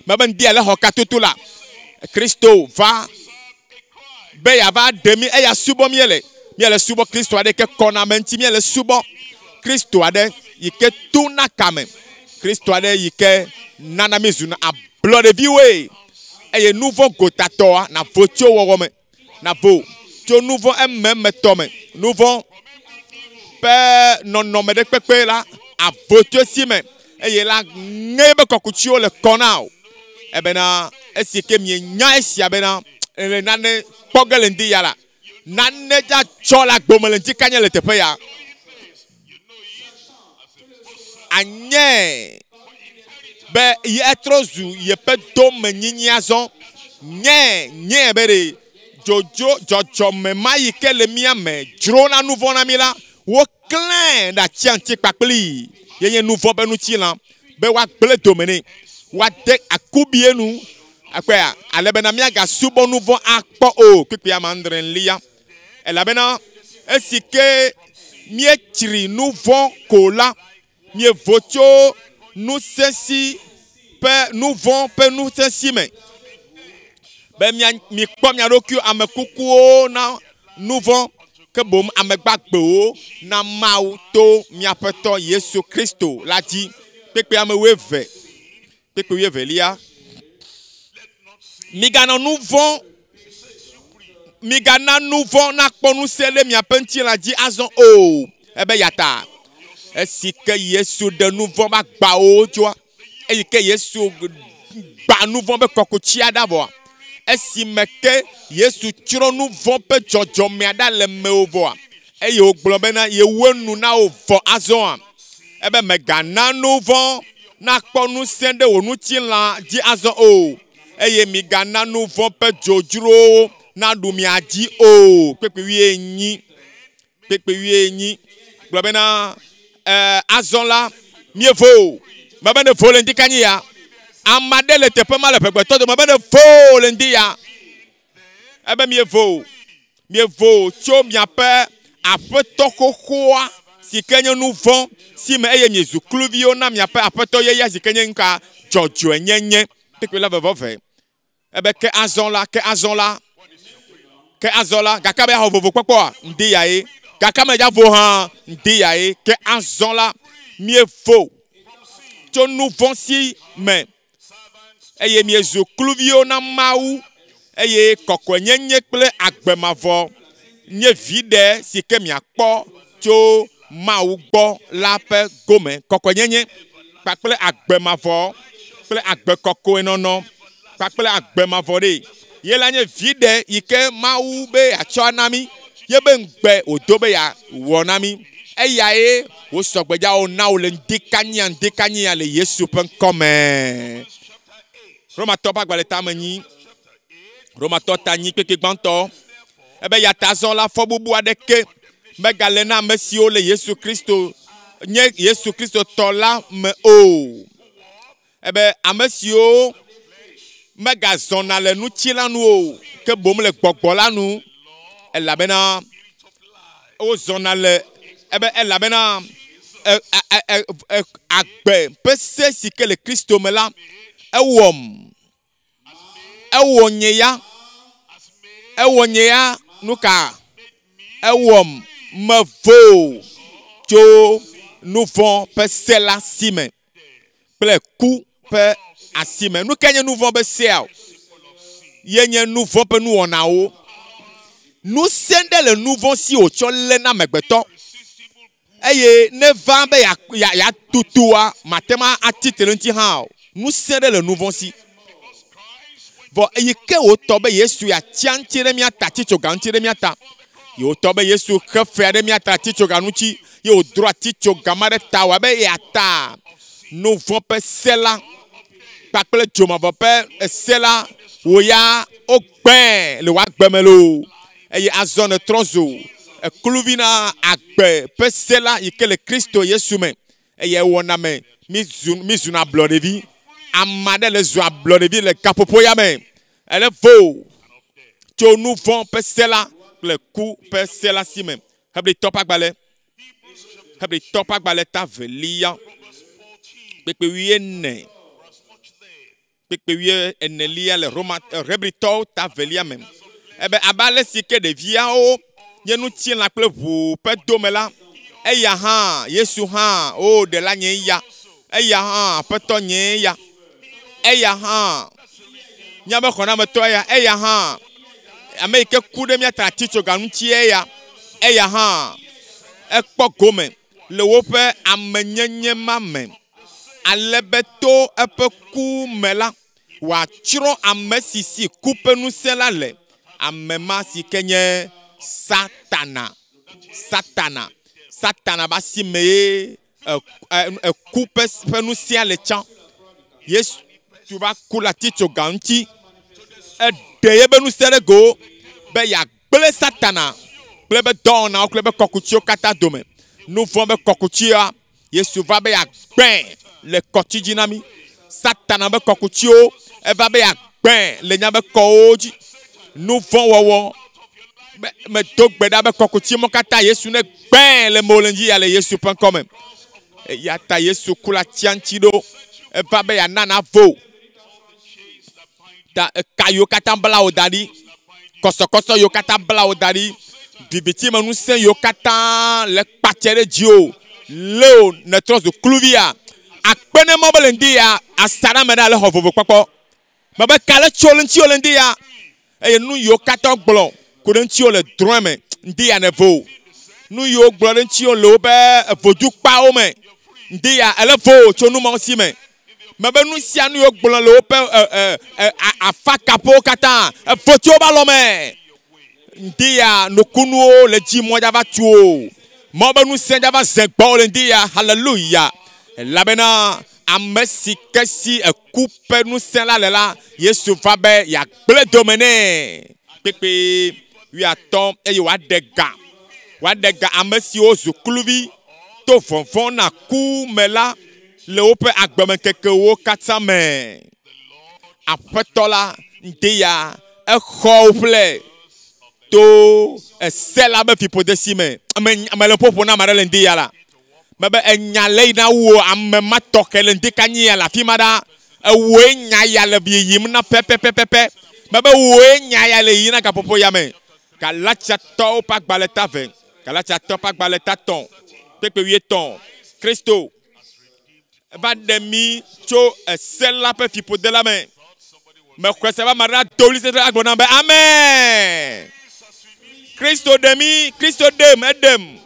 mebe ŋdi ya le xɔ katoto la, Kristo va be yeava ɖe mí, eya subɔ míele. Míele subɔ Kristo aɖe ke kɔna ame ŋuti, míele subɔ Kristo aɖe yi ke tona kame, Kristo aɖe yi ke nana mí zuna ablɔɖeviwoe eye nu vɔ̃ gotatɔa navo tso wɔwɔ me, navo tso nu vɔ̃ ememetɔ me, nu vɔ̃ ƒe nɔnɔme ɖe kpekpe la avo tso esi me eye la ŋe be kɔkutsiwo le kɔ na wò. Ebena esi ke mienya esia bena le nane kpɔ ge le ŋdi ya la, nane dza tsɔ le agbome le ŋdi kanye le teƒe ya. Anye be ye etrɔ zu yeƒe domenyinyi azɔ. Nye, nye be ɖe dzodzro dzɔdzɔme ma yi ke le mía me dzrona nu vɔ̃ na mí la, woklãe ɖe atsia ŋuti kpakplii. Ye nye nu vɔ̃ ƒe ŋutilã be woagblẽ dome nɛ, woade akubi enu, akpɔea, ale bena míagasubɔ nu vɔ̃ akpɔ o. Kpukpui ame adrelia. Elabena esi ke míetsri nu vɔ̃ ko la, míevo tso ŋusẽ si ƒe nu vɔ̃ ƒe ŋusẽ si me. Be mia, mikpɔ mia ɖokuiwo ame kukuwo na nu vɔ̃, ke boŋ ame gbagbewo na Mawu to miaƒetɔ Yesu Kristo la dzi. Kpekpe ame wuieve, kpekpe wuievelia. Miganɔ nu vɔ̃, migana nu vɔ̃ nakpɔ ŋusẽ ɖe miaƒe ŋutilã dzi azɔ o. Ebe yata esi ke Yesu ɖe nu vɔ̃ ƒe agbawo tsoa, eyi ke Yesu gba nu vɔ̃ ƒe kɔkutsia ɖa vɔa, esime ke Yesu tsrɔ̃ nu vɔ̃ ƒe dzɔdzɔmea ɖa le mewò vɔa, eye wògblɔ bena yewu enu na wò vɔ azɔa, ebe mègana nu vɔ̃ nakpɔ ŋusẽ ɖe wò ŋutilã dzi azɔ o, eye migana nu vɔ̃ ƒe dzodzrowo naɖu mia dzi o. Kpekpe wuienyi, kpekpe wuienyi gblɔ bena, e, azɔ la, míevo o. Mebe ne vo le ŋdi kanyi ya. Ame aɖe le teƒe ma le ʋegbetɔ dome be ne vo le ŋdi ya. Ebe míevo o. Míevo tso miaƒe aƒetɔ xoxoa si ke nye nu vɔ̃ si me eye miezu kluviwo na miaƒe aƒetɔ yeyea si ke nye nuka dzɔdzɔenyenye. Kpekpe la vevɔve. Ebe ke azɔ la, ke azɔ la, ke azɔ la, gake be yaxɔ vovo kpɔkpɔa, ŋdi ya ye. Gake ame dza vo hã, ŋdi ya ye. Ke azɔ la, míevo tso nu vɔ̃ si me eye miezu kluviwo na Mawu eye kɔkɔenyenye kple agbe mavɔ nye viɖe si ke miakpɔ tso Mawu gbɔ la ƒe gome. Kɔkɔenyenye kpakple agbe mavɔ kple agbe kɔkɔe nɔnɔ kpakple agbe mavɔ ɖe ye la nye viɖe yi ke Mawu be yeatsɔ ana mí, ye be ŋugbe wòdo be yeawɔ na mí. Eyae wò sɔgbedzawo na wò le ŋdikanyia ŋdikanyia le Yesu ƒe ŋkɔ me. Romatɔ ƒe agbalẽ tame nyi. Romatɔ ta nyi kpekpe gbãtɔ. Ebe ya ta zɔ la fɔbubu aɖeke megale na ame siwo le Yesu Kristo nye Yesu Kristo tɔ la me o. Ebe ame siwo megazɔna le ŋutilã nu o, ke boŋ le gbɔgbɔ la nu, elabena wozɔna le ebe elabena e, e, e, e, agbe ƒe se si ke le Kristo me la, ewɔm, ewɔ nye ya, ewɔ nye ya nu ka? Ewɔm mevo tso nu vɔ̃ ƒe se la si me kple ku ƒe asi me. Nu kae nye nu vɔ̃ ƒe sea o? Ye nye nu vɔ̃ ƒe nuwɔnawo. Ŋusẽ ɖe le nu vɔ̃ si wòtsɔ léna amegbetɔ eye ne va be yeatutua, mate ŋu atsi tre ɖe eŋuti hã o. Ŋusẽ ɖe le nu vɔ̃ si. Vɔ eyi ke wòtɔ be Yesu yeatsia ŋuti ɖe mía ta, atitsoga ŋuti ɖe mía ta. Ye wòtɔ be Yesu xe fea ɖe mía ta atitsoga ŋuti ye wòdro atitsoga ma ɖe ta wɔ abe yeata nu vɔ̃ ƒe se la kpakple dzomavɔ ƒe se la wò ya wogbãe le wò agbe me loo. Eye azɔ nètrɔ zu kluvi na agbe ƒe se la yi ke le Kristo Yesu me. Eye ewɔna me mízuna ablɔɖevi. Ame aɖe le zu ablɔɖevi le gaƒoƒo ya me. Ele vo tso nu vɔ̃ ƒe se la kple ku ƒe se la si me. Hebritɔ ƒe agbalẽ, Hebritɔ ƒe agbalẽ ta velia, kpekpe wuiene. Kpekpe wuienelia le Roma Hebritɔwo ta velia me. Ebe abe ale si ke ɖeviawo nye ŋutilã kple ʋu ƒe dome la, eya hã, Yesu hã, o Ɖela nyee ya, eya hã, Aƒetɔ nyee ya, eya hã, míaƒe xɔnametɔ eya, eya hã, ame yi ke ku ɖe mía ta atitsoga ŋuti eya, eya hã, ekpɔ gome le woƒe amenyenye ma me, ale be to eƒe ku me la, wòatsrɔ̃ ame si si ku ƒe ŋusẽ la le, ame ma si ke nye Satana. Satana. Satana ƒe asi mee eku ƒe ŋusẽa le tsã. Yesu va ku le atitsoga ŋuti. Eɖe eƒe ŋusẽ ɖe go be yeagblẽ Satana kple eƒe dɔwɔnawo kple eƒe kɔkutsiwo katã dome. Nu vɔ̃ ƒe kɔkutsia, Yesu va be yeagbãe le kɔtsi dzi na mí. Satana ƒe kɔkutsiwo, eva be yeagbãe le míaƒe kɔwo dzi. Nu vɔ̃ wɔwɔ, be medo gbe ɖa be kɔkuti mɔ katã Yesu ne gbãe le mewò le ŋdzi ya le Yesu ƒe ŋkɔ me. Eya ta Yesu ku le atia ŋuti ɖo. Eva be yeana navo. Ta eka yiwo katã bla wò da ɖi, kɔsɔkɔsɔ yiwo katã bla wò da ɖi, viviti me ŋusẽ yiwo katã le kpatse ɖe dziwò, lé wò nètrɔ zu kluvia. Akpe ne mɔ be le ŋdi ya asaɖa me ɖa le xɔ vovo kpɔkpɔ. Mebe ka le tso le ŋutiwò le ŋdi ya eye nu yiwo katã wogblɔ ku ɖe ŋutiwò le drɔ̃e me ŋdi ya nèvo. Nu yiwo wogblɔ ɖe ŋutiwò le woƒe vodukpawo me ŋdi ya ele vo tso nu mawo si me. Mebe nu sia nu yiwo gblɔ le woƒe afakaƒewo katã evo tso woƒe alɔme. Ŋdi ya nukunuwo le dzi mɔ dzava tu o. Mɔ be ŋusẽ dzava ze gbɔwò le ŋdi ya. Haleluya! Elabena ame si ke si eku ƒe ŋusẽ la le la, Yesu va be yeagblẽ dome nɛ. Kpekpe wuiatɔ̃ eye wòaɖe ga. Wòaɖe ga ame siwo zu kluvi to vɔvɔ̃ na ku me la le woƒe agbemeŋkekewo katã me. Aƒetɔ la ŋdi ya exɔ wo ƒle to ese la be fiƒode si me. Ame ame le ƒoƒo na ame aɖe le ŋdi ya la, mebe enya le yi na wò ame ma tɔxɛ le ŋdi ka nyi ya le afi ma ɖa. Ewòe nya ya le yiyim na pɛpɛpɛpɛpɛ. Mebe wòe nya ya le yiyim na gaƒoƒo ya me. Galatiatɔwo ƒe agbalẽ ta ve, Galatiatɔwo ƒe agbalẽ ta tɔ̃, kpekpe wuietɔ̃, Kristo va ɖe mí tso ese la ƒe fiƒode la me. Mexɔe se be ame aɖe ado ɣli sesẽ agblɔ nam be, Amen! Kristo ɖe mí, Kristo ɖem, eɖem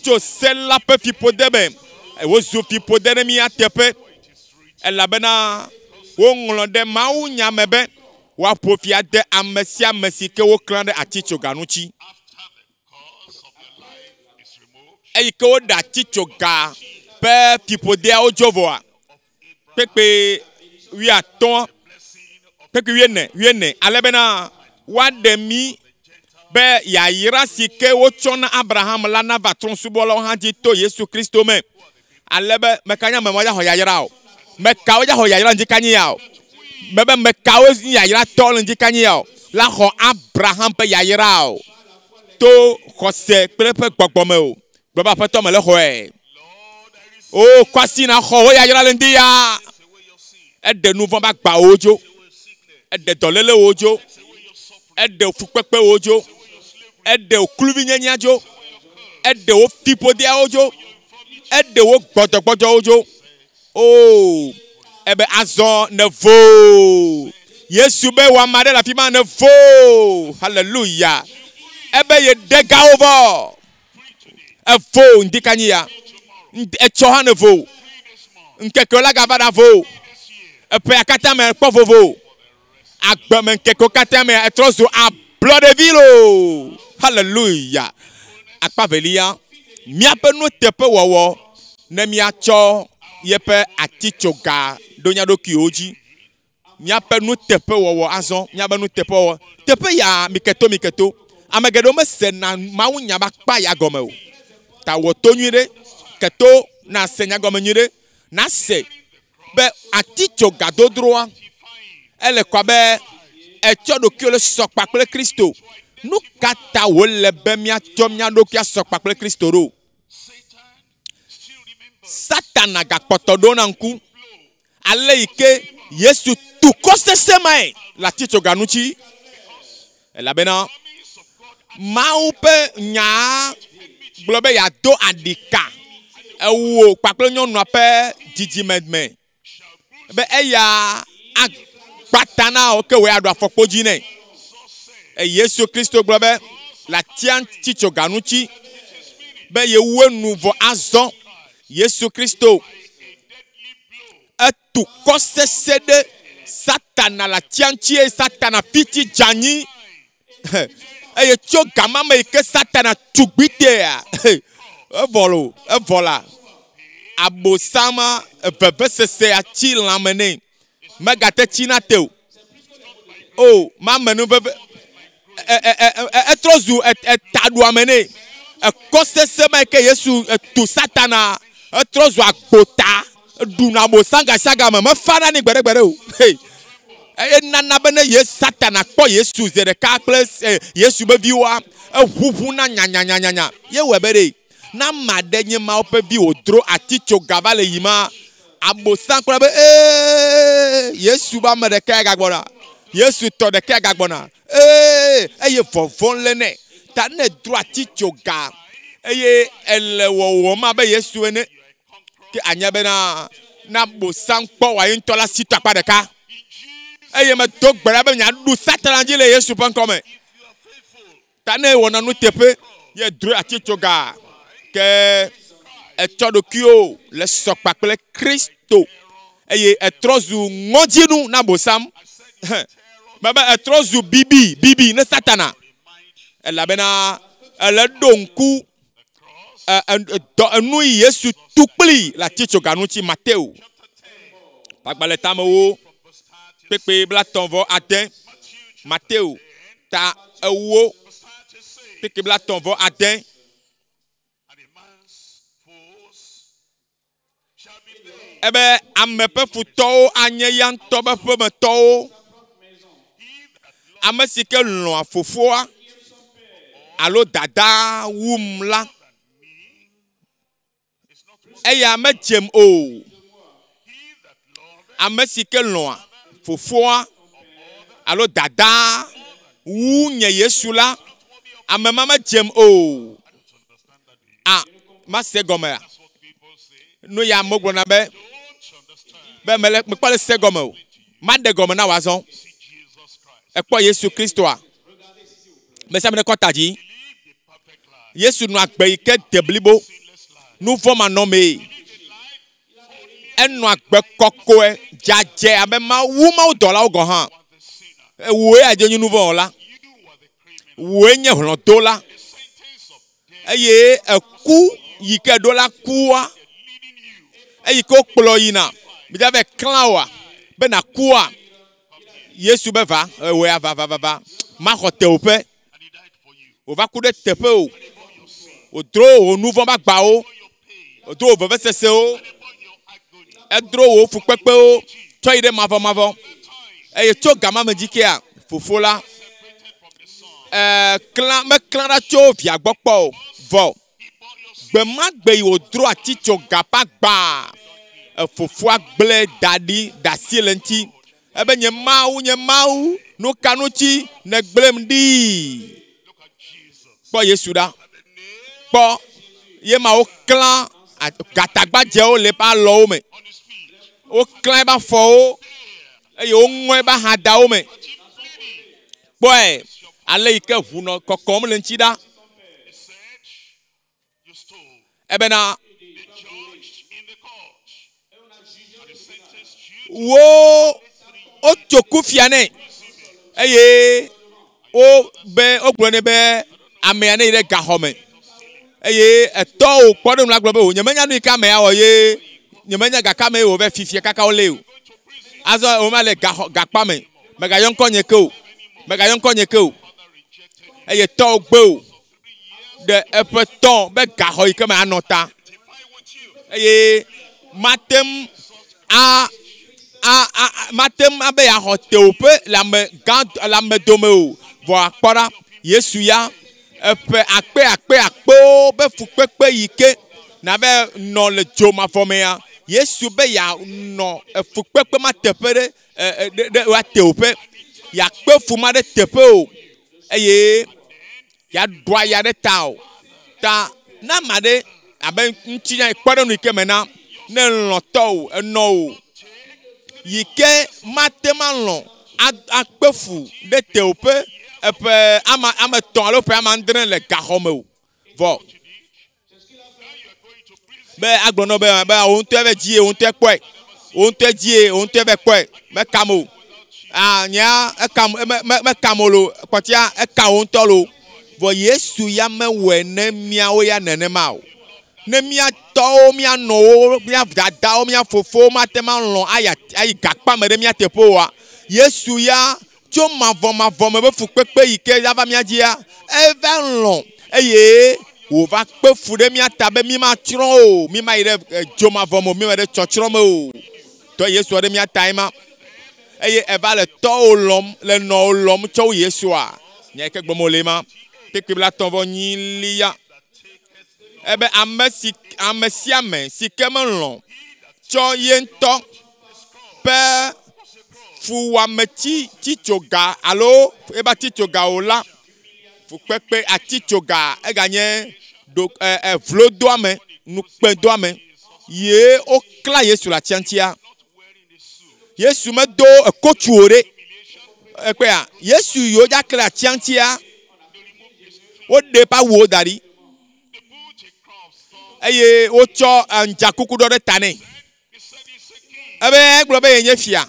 tso se la ƒe fiƒode me. Wozu fiƒode ɖe mía teƒe elabena woŋlɔ ɖe mawunya me be woaƒo fi ade ame sia ame si ke woklã ɖe atitsoga ŋuti. Eyi ke woɖe atitsoga ƒe fiƒodeawo dzo vɔa, kpekpe wuiatɔ̃, kpekpe wuiene, wuiene, ale bena woaɖe mí be yayra si ke wotsɔ na Abraham la nava trɔ̃subɔlawo hã dzi to Yesu Kristo me. Ale be meka nye ame ma dza xɔ yayra o. Mekawo dza xɔ yayra ŋdi kanyi ya o. Mebe mekawo nye yayratɔ le ŋdi kanyi ya o. La xɔ Abraham ƒe yayra o. To xɔse kple eƒe gbɔgbɔ me o. Gblɔ be Aƒetɔ mele xɔe. O kɔ asi na xɔ wo yayra le ŋdi ya. Eɖe nu vɔ̃ be agbawo dzo. Eɖe dɔlélewo dzo. Eɖe fukpekpewo dzo. Eɖe kluvinyenyea dzo. Eɖe wo fiƒodeawo dzo. Eɖe wo gbɔdzɔgbɔdzɔwo dzo. O, ebe azɔ nevo. Yesu be wò ame aɖe le afi ma nevo. Haleluya. Ebe yeɖe gawo vɔ. Evo ŋdikanyi ya. Etsɔ hã ne vo. Ŋkekewo la gava ɖa vo. Eƒea katã me kpɔ vovo. Agbeme ŋkekewo katã mea etrɔ zu ablɔɖevi loo. Hallelujah. Akpa velia, míaƒe nuteƒewɔwɔ ne míatsɔ yeƒe atitsoga ɖo mía ɖokuiwo dzi. Míaƒe nuteƒewɔwɔ azɔ, míaƒe nuteƒewɔwɔ. Teƒe ya miketo miketo. Ame geɖewo mesena mawunya be akpa ya gɔme o. Ta wɔ to nyui ɖe, keto nase nya gɔme nyui ɖe, nase be atitsoga dodroa ele kɔ abe etsɔ ɖokuiwo le sɔ kpakple Kristo. Nu ka ta wòle be míatsɔ mía ɖokui asɔ kpakple Kristo ɖo? Satana gakpɔtɔ ɖona ŋku ale yi ke Yesu tu kɔ sesẽ mae le atitsoga ŋuti. Elabena Mawu ƒe nyaa gblɔ be yeado aɖika ewò kpakple nyɔnua ƒe dzidzime me be eya agba ta na wò ke wòe aɖu afɔkpo dzi nɛ. Eye Yesu Kristo gblɔ be le atia ŋutitsoga ŋuti be yewu enu vɔ azɔ. Yesu Kristo etu kɔ sesẽ ɖe Satana le atia ŋuti eye Satana fiti dze anyi. Eye tso gama me yi ke Satana tu gbitea, evɔ lo, evɔ la, abosama vevesese atsi lãme nɛ. Megate tsina te o. O, mame nu veve, etrɔ zu etaɖuame nɛ. Ekɔ sesẽ ma yi ke Yesu tu Satana, etrɔ zu agbota, ɖuna abosam gasiagame, mefana nɛ gbeɖegbeɖe o. Hey. Enana be ne ye Satana kpɔ Yesu zi ɖeka kple Yesu be viwoa, eʋuʋuna nyanyanyanya. Ye wɔe be ɖe, ne ame aɖe nye Mawu ƒe vi wòdro atitsoga va le yima, Abosam kpɔna be, Ee, Yesu be ame ɖekae gagbɔna. Yesu tɔ ɖekae gagbɔna. Ee, eye vɔvɔ̃ lé nɛ. Ta ne edro atitsoga eye ele wɔwɔm abe Yesu ene, ke anya bena ne Abosam kpɔ wòa ye ŋutɔ la si to akpa ɖeka. Eye medo gbe ɖa be miaɖu Satana dzi le Yesu ƒe ŋkɔ me. Ta ne ewɔna nuteƒe ye droe atitsoga, ke etsɔ ɖokuiwò le sɔ kpakple Kristo eye etrɔ zu ŋɔdzinu na Abosam. Mebe etrɔ zu bibi bibi ne Satana, elabena ele ɖo ŋku dɔ enu yi Yesu tu kpli le atitsoga ŋuti. Mateo ƒe agbalẽ tamewo kpekpe 38. Mateo ta 10 kpekpe 36. Ebe ame ƒe futɔwo anye ya ŋutɔ ƒe ƒemetɔwo. Ame si ke lɔ̃a fofoa alo dadaa wum la, eya medzem o. Ame si ke lɔ̃a fofoa alo dadaa wu nye Yesu la, ame ma medzem o. A, mase gɔmea? Nu ya amewo gblɔna be, be mele, mekpɔ le se gɔme o. Maɖe gɔme na wò azɔ. Èkpɔ Yesu Kristoa? Ame sia ame nekɔ ta dzi. Yesu nɔ agbe yi ke de blibo, nuvɔ̃ manɔmee. Enɔ agbe kɔkɔe, dzadzɛ abe Mawu mawudɔlawo gɔ̃ hã. Wòe adze nye nuvɔ̃wɔla. Wòe nye hlɔ̃dola. Eye eku yi ke ɖo la kua, eyi ke wokplɔ yina, mi va klã wòa, be nàkua, Yesu be va, ewɔe ava va va va, maxɔ tewòƒe. Wòva ku ɖe teƒe o. Wòdro wò nuvɔ̃ be agbawo, wòdro wò vevesesewo, edro wò fukpekpewo tsɔ yi ɖe mavɔmavɔ. Eye tso gama me dzi kea, Fofo la klã, meklã ɖa tso via gbɔ kpɔ o. Vɔ gbe ma gbe yi wòdro atitsoga ƒe agbaa, efofoa gblẽ da ɖi, da asi le eŋuti. Ebe, Nye Mawu, nye Mawu, nu ka ŋuti nègblẽm ɖi? Kpɔ Yesu ɖa. Kpɔ ye ma woklã gatagbadzɛwo le eƒe alɔwo me. Woklã eƒe afɔwo eye woŋɔ eƒe axadawo me. Kpɔe, Ale yi ke ʋu nɔ kɔkɔm le ŋuti ɖa. Ebena wo wotso kufia nɛ eye wo be wogblɔ nɛ be amea ne yi ɖe gaxɔ me eye etɔwo kpɔ ɖe nu la gblɔ be o nyemenya nu yi ke amea wɔ ye nyemenya gake ame ye wòva fifia kaka wolé o azɔ woma le gaxɔ gakpa me megayɔ ŋkɔ nye ke o megayɔ ŋkɔ nye ke o eye tɔwo gbe o ɖe eƒe tɔ be gaxɔ yi ke me anɔ ta eye mate ŋu a a a mate ŋu abe yeaxɔ tewòƒe le ame gã le ame dome o vɔ akpɔ ɖa Yesu ya eƒe akpe akpe akpewo be fukpekpe yi ke nabe nɔ le dzo mavɔ mea Yesu be yeanɔ efukpekpe ma teƒe ɖe ɖe ɖe woatewòƒe yeakpe fu ma ɖe teƒe o eye yeaɖu aya ɖe ta o. Ta ne ame aɖe abe ŋutinya kpɔɖeŋu yi ke me na ne elɔ̃ tɔwò enɔ wò yi ke mate ŋu alɔ̃ akpe fu ɖe tewòƒe eƒe ame ame etɔ̃ alo ƒe ame adre le gaxɔ me o vɔ be agblɔ nɔ be be wò ŋutɔe va dzie, wò ŋutɔe kpɔe, wò ŋutɔe dzie, wò ŋutɔe va kpɔe, mekam o. Ah, nyea ekam me me mekam o lo, kpɔtia eka wò ŋutɔ lo. Vɔ Yesu ya mewɔe ne míawo ya nenema o. Ne mía tɔwo, mía nɔwo, mía dadawo, mía fofowo mate ŋu alɔ̃ ayi ayi gakpame ɖe mía teƒe oa, Yesu ya tso mavɔmavɔ me be fukpekpe yi ke ava mía dzia, eva lɔ̃ eye wòva kpe fu ɖe mía ta be mímatsrɔ̃ o, mímayi ɖe eh, dzo mavɔ me o, mímayi ɖe tsɔtsrɔ̃ me o. Tɔ Yesu ɖe mía tae ma. Eye eva le tɔwò lɔ̃m, le nɔwò lɔ̃m tsɔ wu Yesua. Nya yi ke gblɔm wòle ma. Kpekpe blatɔ̃ vɔ nyilia. Ebe ame si ame sia ame si ke melɔ̃ tsɔ ye ŋutɔ ƒe fuwɔametsi tsitsoga alo ebe atitsoga o la, fukpekpe atitsoga eganye ɖo ɛ ɛ vlodoame, nukpedoame ye woklã Yesu le atia ŋutia. Yesu medo ekotsu o ɖe. Ekpɔea, Yesu yi wodza klã atia ŋutia, woɖe eƒe awuwo da ɖi eye wotsɔ ŋdzakuku ɖɔ ɖe ta nɛ. Ebe egblɔ be yenye fia.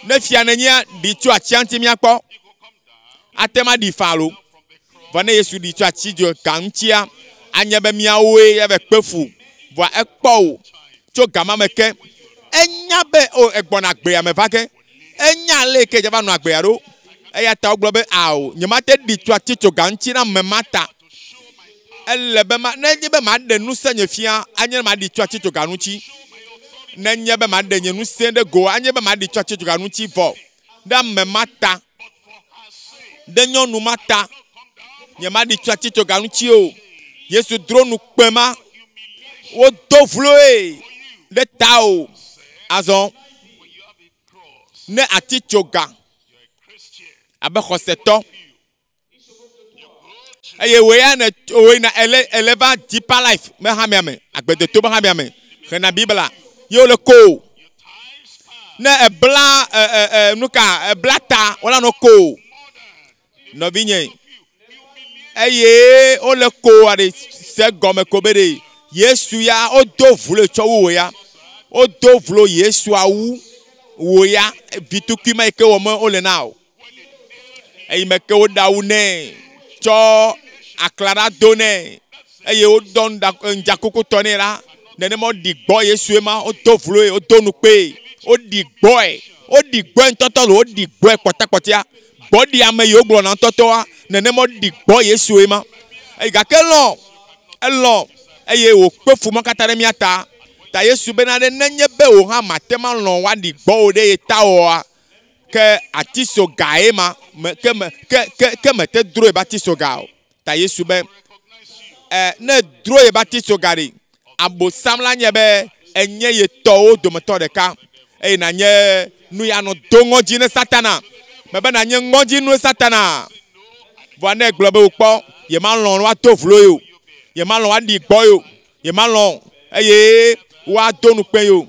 Ne fia nènyea, ɖi tso atia ŋuti míakpɔ. Ate ŋu aɖi faa lo. Vɔ ne Yesu ɖi tso ati dzo ga ŋutia, anye be míawoe ava kpe fu. Vɔa ekpɔ o tso gama me ke. Enya be o egbɔna agbea me va ge. Enya ale yi ke dza va nɔ agbea ɖo. Eya ta wogblɔ be ao, nyemate ɖi tso ati tso ga ŋuti na ame ma ta. Ele be ma, nenye be maɖe ŋusẽ nye fia, anye ne maɖi tso atitsoga ŋuti. Nenye be maɖe nye ŋusẽ ɖe go, anye be maɖi tso atitsoga ŋuti vɔ. Ɖe ame ma ta, ɖe nyɔnu ma ta, nyemaɖi tso atitsoga ŋuti o. Yesu dro nu kpe ma. Wodo vloe ɖe ta o. Azɔ, ne atitsoga abe xɔsetɔ eye wò ya ne wò yina ele ele va Deeper Life me hamea me agbedeto be hamea me xlẽna Biblia ye wole ko o. Ne ebla e, e, e, nuka ebla ta wola nɔ ko o. Nɔvinye eye wole ko aɖe se gɔme ko be ɖe Yesu ya wodo vlo tsɔ wu wò ya wodo vlo Yesu awu wò ya vitukui ma yi ke wɔm wole na o. Eyi me ke woɖe awu nɛ, tsɔ aklaɖa do nɛ eye wodɔ ŋdzakukutɔ nɛ la, nenema woɖi gbɔ Yesue ma, wodo vloe, wodo nu kpee, woɖi gbɔe, woɖi gbɔe ŋutɔtɔ lo, woɖi gbɔe kpɔtakpɔtia, gbɔɖi ame yi wogblɔna ŋutɔtɔa, nenema woɖi gbɔ Yesue ma. Eye gake elɔ̃, elɔ̃ eye wòkpe fu ma katã ɖe mía ta. Ta Yesu bena ɖe nenye be wò hã màte ŋu alɔ̃ woaɖi gbɔwò ɖe ye ta oa, Ke atisogae ma me ke me ke ke ke mete dro ebe atisoga o. Ta Yesu be, E, ne dro ebe atisoga ɖi, abosam la nye be enye ye tɔwo dometɔ ɖeka eye nanye nu ya nɔ do ŋɔdzi ne Satana. Mebe nanye ŋɔdzi nue Satana. Vɔa ne egblɔ be wokpɔ yemalɔ̃ woado vlo ye o, yemalɔ̃ woaɖi gbɔ ye o, Yemalɔ̃ eye woado ŋukpe ye o.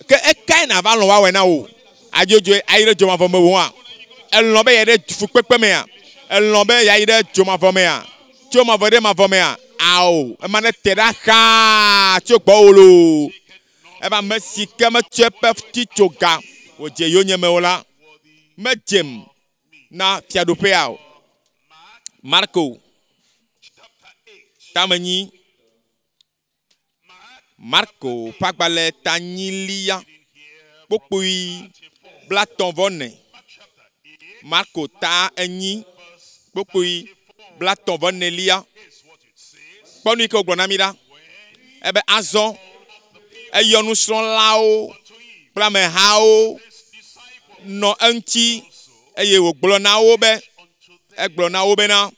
Ke ekae nàva lɔ̃ woawɔe na wò? Adzodzoe ayi ɖe dzomavɔ me wòa? Èlɔ̃ be yeaɖe fukpekpe mea? Elɔ̃ be yeayi ɖe dzomavɔ mea? Tso mavɔ ɖe mavɔ mea? Ao, ema nete ɖa xaa tso gbɔwò loo. Ebe ame si ke metsɔ eƒe titsoga wòdze yonyeme o la, medzem na fiaɖuƒea o. Marko tamenyi. Marko ƒe agbalẽ tanyilia kpukpui blatɔ̃ vɔ ene. Marko ta enyi kpukpui blatɔ̃ vɔ enelia. Kpɔ nu yi ke wògblɔ na mí ɖa. Ebe azɔ eyɔ nusrɔ̃lawo kple amehawo nɔ eŋuti eye wògblɔ na wo be, egblɔ na wo bena,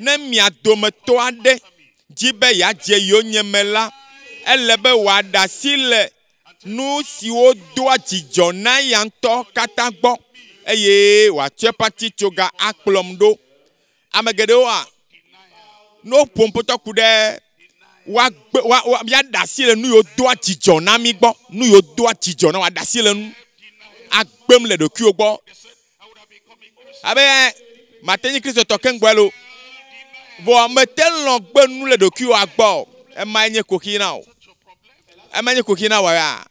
Ne mia dometɔ aɖe di be yeadze yonyeme la, ele be wòaɖe asi le nu siwo doa dzidzɔ na eya ŋutɔ katã gbɔ eye wòatsɔ eƒe atitsoga akplɔm ɖo. Ame geɖewoa, ne woƒo ŋutɔ ku ɖe woagbe wa, wa, míaɖe asi le nu yiwo doa dzidzɔ na mí gbɔ, nu yiwo doa dzidzɔ na wòaɖe asi le nu agbem le ɖokuiwò gbɔ. Abe mate nyi Kristotɔ keŋgbɔe lo. Vɔ mete lɔ̃ gbe nu le ɖokuiwòa gbɔ o. Emae nye kuxi na wò. Emae nye kuxi na wò ya.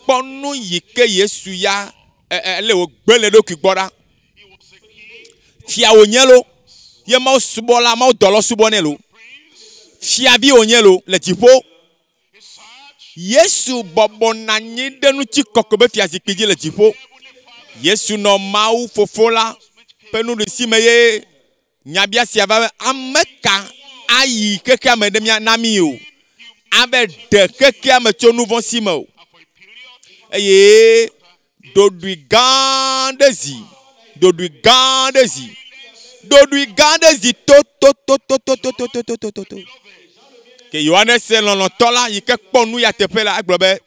Kpɔ nu yi ke Yesu ya ele wògbe le eɖokui gbɔ ɖa. Fia wònye lo. Ye Mawu subɔla, Mawu dɔlɔ subɔnɛ lo. Fiavi wònye lo le dziƒo. Yesu bɔbɔ nɔ anyi ɖe ŋutikɔkɔe ƒe fiazikpui dzi le dziƒo. Yesu nɔ Mawu Fofo la ƒe nuɖusi me ye nyabiasia va be, Ame ka ayi xexea me ɖe mía na mí o? Ave ɖe xexea me tso nu vɔ̃ si me o. Eye ɖoɖoe gã aɖe zi, ɖoɖoe gã aɖe zi, ɖoɖoe gã aɖe zi tototototototototototo. Ke Yohanes lɔlɔ̃tɔ la yi ke kpɔ nu ya teƒe la, egblɔ be,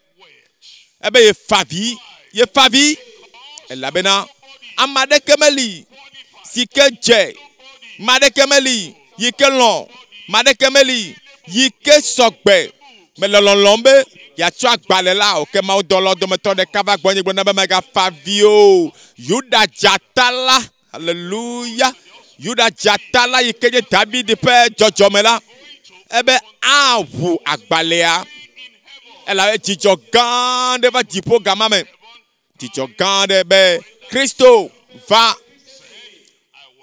ebe yefa vi, yefa vi, elabena ame aɖeke meli si ke dze, ame aɖeke meli yi ke lɔ̃, ame aɖeke meli yi ke sɔ gbe Mele lɔlɔ̃m be yeatsɔ agbalẽ la o, ke mawudɔlawo dometɔ ɖeka va gbɔnye gblɔ nam be, Mègafa avi o, Yuda dzata la, aleluya, Yuda dzata la yi ke nye David ƒe dzɔdzɔme la, ebe aʋu agbalẽa, elabe dzidzɔ gã aɖe va dziƒo gama me, dzidzɔ gã aɖe be Kristo va,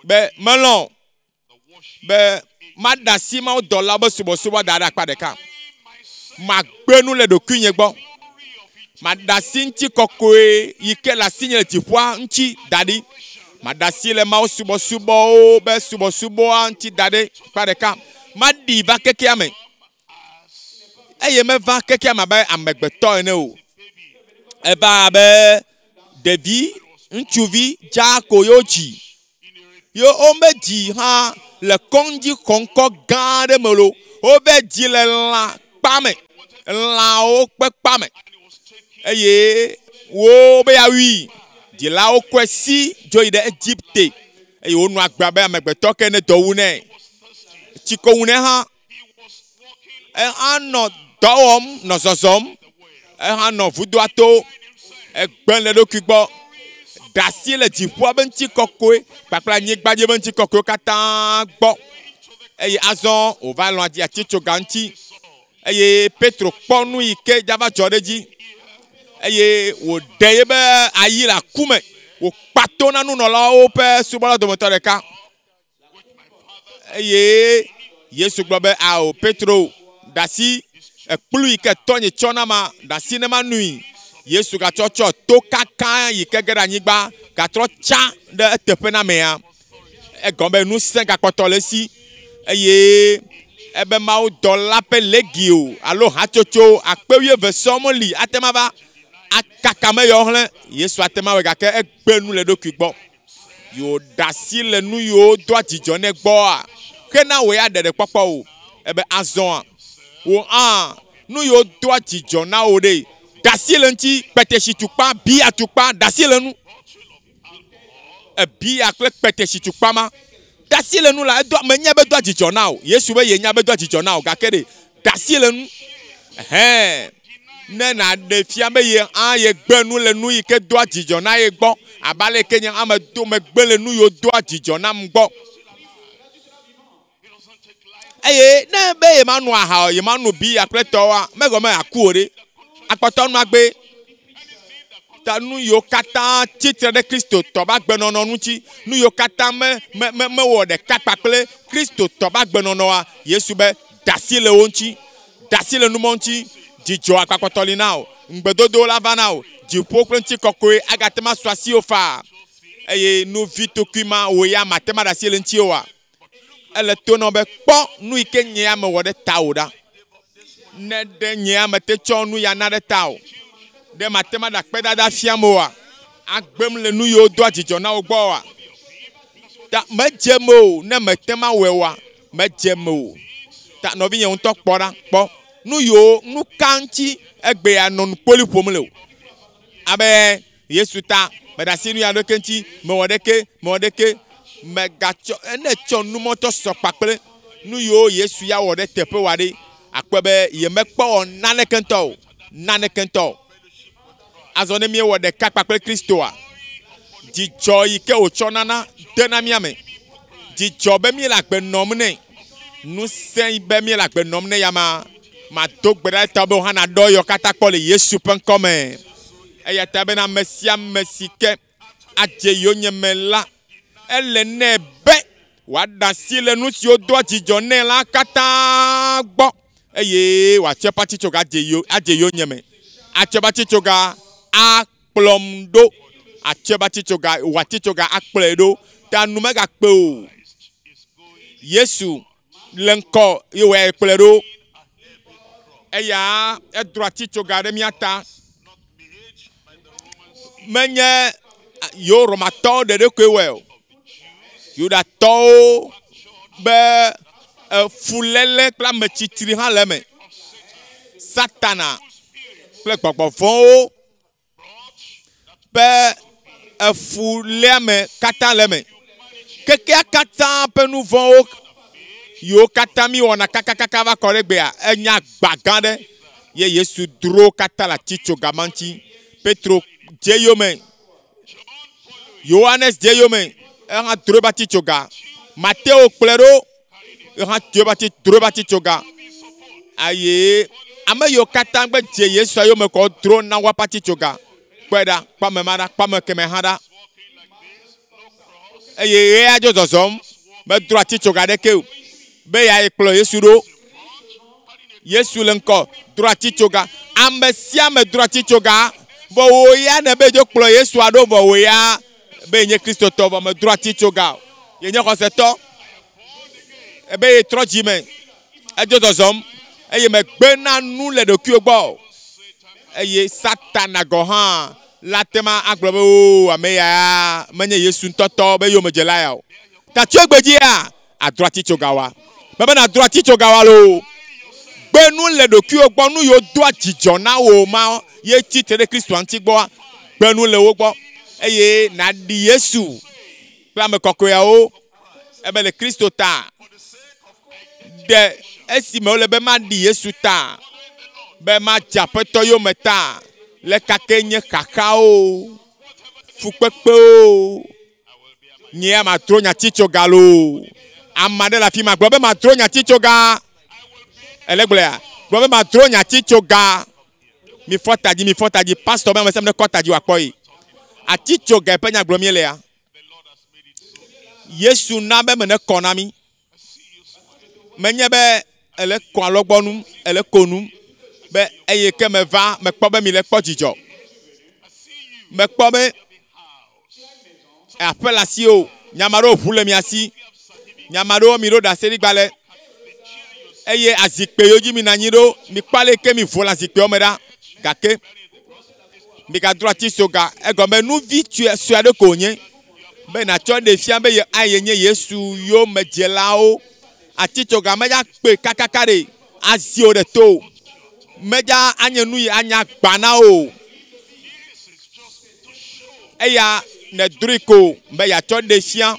be melɔ̃ be maɖe asi mawudɔlawo be subɔsubɔ da ɖe akpa ɖeka. Magbe nu le ɖokuinye gbɔ. Maɖe asi ŋutikɔkɔe yi ke le asinye le dziƒoa ŋuti da ɖi. Maɖe asi le Mawu subɔsubɔwo be subɔsubɔa ŋuti da ɖe akpa ɖeka. Maɖi va kekea me. Eye meva kekea me abe amegbetɔ ene o. Eva abe ɖevi ŋutsuvi dzaa ko ye wodzi. Ye womedzi hã le kɔŋdzi xɔŋkɔ gã aɖe me lo. Wove dzi le lã kpa me, lãwo ƒe kpa me. Eye wobe yeawui. Dzilawo kɔe si dzo yi ɖe Egipte eye wonɔ agbe abe amegbetɔ ke ene dɔ wu nɛ. Tsikɔ wu nɛ hã. Eha nɔ dɔ wɔm, nɔ zɔzɔm. Eha nɔ vudoa to. Egbe le eɖokui gbɔ. Ɖe asi le dziƒoa ƒe ŋutikɔkɔe kpakple anyigba dzi ƒe ŋutikɔkɔewo katã gbɔ. Eye azɔ wòva lɔ̃ adi atitsoga ŋuti. Eye Petro kpɔ nu yi ke dzava dzɔ ɖe edzi. Eye wòɖe eƒe ayi le aku me. Wòkpa to na nunɔlawo ƒe subɔla dometɔ ɖeka. Eye Yesu gblɔ be, Ao, Petro, ɖe asi ekplu yi ke tɔnye tsɔ na ma, ɖe asi ne manui. Yesu gatsɔ tsɔ to kaka yi ke ge ɖe anyigba, gatrɔ tsa ɖe eteƒe na amea. Egɔme be ŋusẽ gakpɔtɔ le esi eye ebe mawudɔla ƒe legio alo hatsotso akpe wuieve sɔŋ li ate ŋu ava akaka ame yawo hlẽ. Yesu ate ŋu awɔe gake egbe nu le eɖokui gbɔ. Yi wòɖe asi le nu yiwo doa dzidzɔ nɛ gbɔa, hena wò ya ɖeɖekpɔkpɔ o. Ebe azɔa, wò hã, nu yiwo doa dzidzɔ na wò ɖe, ɖe asi le eŋuti, kpetesitukpa, biyatukpa, ɖe asi le enu. Ebiya kple kpetesitukpa ma, ɖe asi le enu la, edoa, menya be doa dzidzɔ na wò. Yesu be yenya be doa dzidzɔ na wò, gake ɖe, ɖe asi le enu. Ɛhɛn. Ne nàɖe fia be ye hã yegbe nu le nu yi ke doa dzidzɔ na ye gbɔ, abe ale ke nye hã medo megbe le nu yiwo doa dzidzɔ nam gbɔ. Eye ne be yemano aha o, yemano biya kple tɔwoa, megɔme aku o ɖe. Akpɔtɔ nɔ agbe. Ta nu yiwo katã tsitre ɖe Kristotɔ ƒe agbenɔnɔ ŋuti, nu yiwo katã me, me, me, mewɔ ɖeka kpakple Kristotɔ ƒe agbenɔnɔa, Yesu be, da asi le wo ŋuti. Da asi le numɔ ŋuti. Dzidzɔ akpakpɔtɔ li na wò. Ŋugbedodowo la va na wò. Dziƒo kple ŋutikɔkɔe agate ŋu asu asiwò faa. Eye nu vi tukui ma wò ya mate ŋu aɖe asi le ŋuti oa? Ele to na wò be, Kpɔ nu yi ke nye ya mewɔ ɖe tawò ɖa. Ne ɖe nye ya mete tsɔ nu ya na ɖe tawò, ɖe mate ŋu aɖe akpedada afiam oa? Agbem le nu yiwo doa dzidzɔ na wò gbɔ oa? Ta medze eme o, ne mete ŋu awɔe oa, medze eme o. Ta nɔvinye ŋutɔ kpɔ ɖa, kpɔ nu yiwo, nu ka ŋuti egbea nɔ nu kpoli ƒom le o. Abe Yesu ta, meɖe asi nu ya ɖeke ŋuti, mewɔ ɖeke, mewɔ ɖeke, megatsɔ, ne ètsɔ numɔtɔ sɔ kpakple nu yiwo Yesu ya wɔ ɖe teƒe wa ɖe, àkpɔe be yemekpɔ wɔ naneke ŋutɔ o, naneke ŋutɔ o. Azɔ ne míewɔ ɖeka kpakple Kristoa, dzidzɔ yi ke wòtsɔ nana dena mía me. Dzidzɔ be míele agbe nɔm nɛ, ŋusẽ be míele agbe nɔm nɛ ya ma, mado gbe ɖa eta be wò hã nàɖɔ yɔ katã kpɔ le Yesu ƒe ŋkɔ me. Eya ta bena ame sia ame si ke adze yonyeme la, ele nɛ be wòaɖe asi le nu siwo doa dzidzɔ nɛ la katã gbɔ eye wòatsɔ eƒe atitsoga adze yo, adze yonyeme. Atsɔ eƒe atitsoga akplɔm ɖo. Atsɔ eƒe atitsoga, wò atitsoga akplɔe ɖo. Ta nu megakpe o. Yesu le ŋkɔ ye wòe kplɔe ɖo. Eya edro atitsoga ɖe mía ta. Menye yewo Romatɔwo ɖeɖe koe wɔe o. Yudatɔwo be fuléle kple ametsitri hã le eme. Satana kple gbɔgbɔ vɔ̃wo ƒe efuléame katã le eme. Kekea katã ƒe nu vɔ̃wo yiwo katã míwɔna kakakaka va kɔ ɖe egbea, enye agba gã aɖe ye Yesu dro katã le atitsoga ma ŋuti. Petro dze eyome. Yohanes dze eyome, ehã dro eƒe atitsoga. Mateo kplɔe ɖo, ehã dro eƒe ati, dro eƒe atitsoga. Eye ame yiwo katã gbe dze Yesu yome kɔ dro na woaƒe atitsoga. Kpɔe ɖa, kpɔ ame ma ɖa, kpɔ ame kemɛ hã ɖa. Eye ɣea dzo zɔzɔm, medro atitsoga ɖeke o, be yeayi kplɔ Yesu ɖo. Yesu le ŋkɔ dro atitsoga. Ame sia ame dro atitsoga. Vɔ wò ya nèbe yedzo kplɔ Yesua ɖo vɔ wò ya be yenye Kristotɔ vɔ medro atitsoga o. Yenye xɔsetɔ. Ebe yetrɔ dzi me. Edzo zɔzɔm eye megbena nu le ɖokuiwò gbɔ o. Eye Satana gɔ̃ hã la te ma agblɔ be oo ame ya menye Yesu ŋutɔ tɔ be yomedzela ya o. Ta tso egbedzia, adro atitsoga wa. Mebe nàdro atitsoga wa loo. Gbe nu le ɖokuiwò gbɔ, nu yiwo doa dzidzɔ na wò ma ye tsi tre ɖe Kristoa ŋuti gbɔa, gbe nu le wo gbɔ eye nàɖi Yesu kple ame kɔkɔeawo. Ebe le Kristo ta. Ɖe esime wole be maɖi Yesu ta, be madze Aƒetɔ yome ta, le kake nye xaxawo, fukpekpewo, Nye ya madro nye atitsoga loo. Ame aɖe le afi ma gblɔ be madro nye atitsoga. Ele gblɔea? Gblɔ be madro nye atitsoga. Mifɔ ta dzi, mifɔ ta dzi. Pastor be ame sia ame nekɔ ta dzi wòakpɔ yi. Atitsoga ƒe nya gblɔm míelea. Yesu na be me nekɔ na mí. Menye be ele kɔ alɔgbɔnu, ele ko num be eye ke meva mekpɔ be mile kpɔ dzidzɔ. Mekpɔ be aƒe le asi o, nya ame aɖewo ʋu le mia si, nya ame aɖewo miɖo ɖaseɖigbalẽ eye azikpui yiwo dzi minɔ anyi ɖo, mikpɔ ale yi ke mivo le azikpuiawo me ɖa gake migadro atisoga. Egɔme be nu vi sue aɖe ko wònye be nàtsɔ ɖe fia be ye aye nye Yesu yomedzelawo. Atitsoga medza kpe kakaka ɖe azi wò ɖe to o. Medza anye nu yi anye agba na wò o. Eya nèdroe ko be yeatsɔ ɖe fia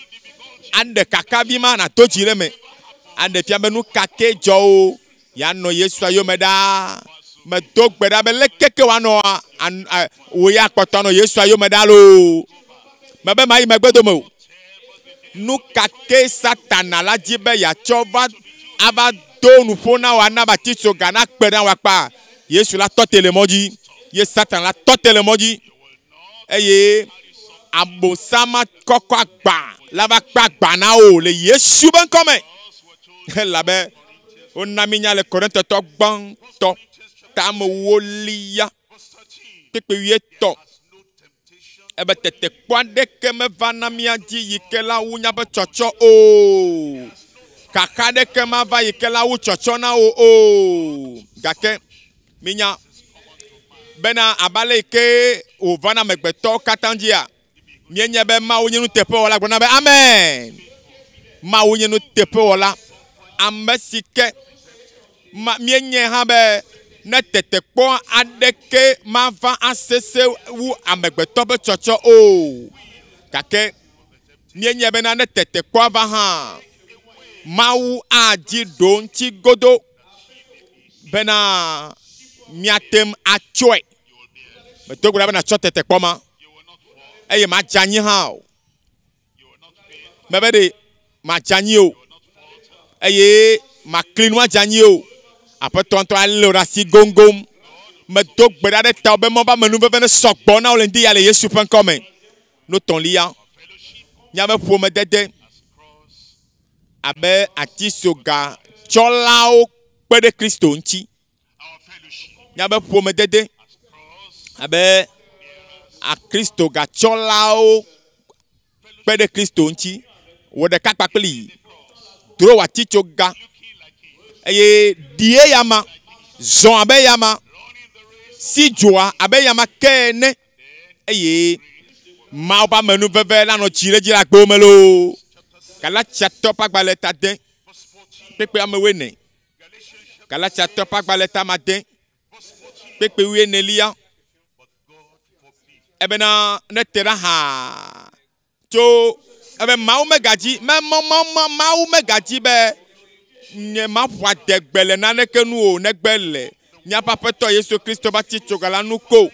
aɖe kakavi ma nàdo dzi ɖe eme. Aɖe fia be nu ka kee dzɔ o, yeanɔ Yesua yome ɖaa. Medo gbe ɖa be leke ke wòanɔa, an, a, wò ya kpɔtɔ anɔ Yesua yome ɖa loo. Mebe mayi megbe dome o. Nu ka ke Satana la di be yeatsɔ va ava do nuƒo na wò ana be atitsoga nakpe na wò akpa? Yesu la tɔ te le mɔ dzi. Ye Satana la tɔ te le mɔ dzi. Eye abosama kɔkɔ agba la va kpe agba na wò le Yesu be ŋkɔ me. Elabe wona mínya le Korintotɔ gbãtɔ tame wolia kpekpe wuietɔ̃ ebe tetekpɔ aɖeke meva na mía dzi yi ke la wu míaƒe tsɔtsɔ o. Xaxa aɖeke mava yi ke la wu tsɔtsɔ na wò o. Gake mínya bena abe ale yi ke wòva na amegbetɔwo katã dzia, míenye be Mawu nye nuteƒewɔla gblɔna be amen. Mawu nye nuteƒewɔla. Ame si ke ma míenye hã be ne tetekpɔ aɖeke mava asese wu amegbetɔ ƒe tsɔtsɔ o. Gake míenye bena ne tetekpɔa va hã, Mawu adzi ɖo ŋuti godo bena míate ŋu atsɔe. Medo gbe ɖa be nàtsɔ tetekpɔ ma eye madze anyi hã o. Mebe ɖe madze anyi o eye makli nu adze anyi o. Aƒetɔ ŋutɔ alé wò ɖe asi goŋgoŋ. Medo gbe ɖa ɖe tawò be Mawu ƒe amenuveve ne sɔgbɔ na wò le ŋdi ya le Yesu ƒe ŋkɔ me. Nu tɔ̃lia, míaƒe ƒomedede abe atisoga tsɔlawo kpe ɖe Kristo ŋuti. Míaƒe ƒomedede abe Kristo gatsɔlawo kpe ɖe Kristo ŋuti. Wò ɖeka kpakpli dro wò atitsoga eye ɖi eyama, zɔ abe eyama, si dzoa abe eyama ke ene eye Mawu ƒe amenuveve la nɔ dzi ɖe edzi le agbewo me loo. Galatiatɔ ƒe agbalẽ ta de kpekpe ame wuiene. Galatiatɔ ƒe agbalẽ ta ade kpekpe wuienelia ebena ne te ɖa ha tso ebe Mawu megadzi me ma ma ma Mawu megadzi be nye maƒo adegbe le naneke nu o negbe le míaƒe Aƒetɔ Yesu Kristo ƒe atitsoga la nu ko.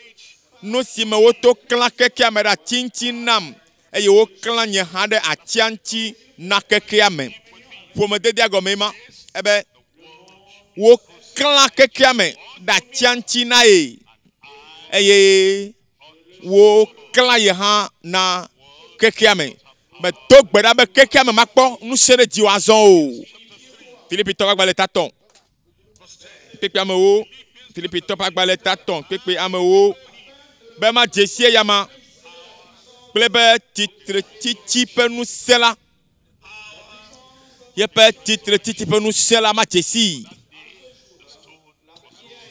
Nu si me woto klã xexea me ɖe ati ŋuti nam eye woklã nye hã ɖe atia ŋuti na xexea me. Ƒomededea gɔmee ma ebe woklã xexea me ɖe atia ŋuti na ye eye woklã ye hã na xexea me. Medo gbe ɖa be xexea me makpɔ ŋusẽ ɖe dziwò azɔ o. Filipitɔ ƒe agbalẽ tatɔ̃ kpekpe amewo. Filipitɔ ƒe agbalẽ tatɔ̃ kpekpe amewo be madze si eyama kple be tsitretsitsi ƒe ŋusẽ la yeƒe tsitretsitsi ƒe ŋusẽ la madze sii.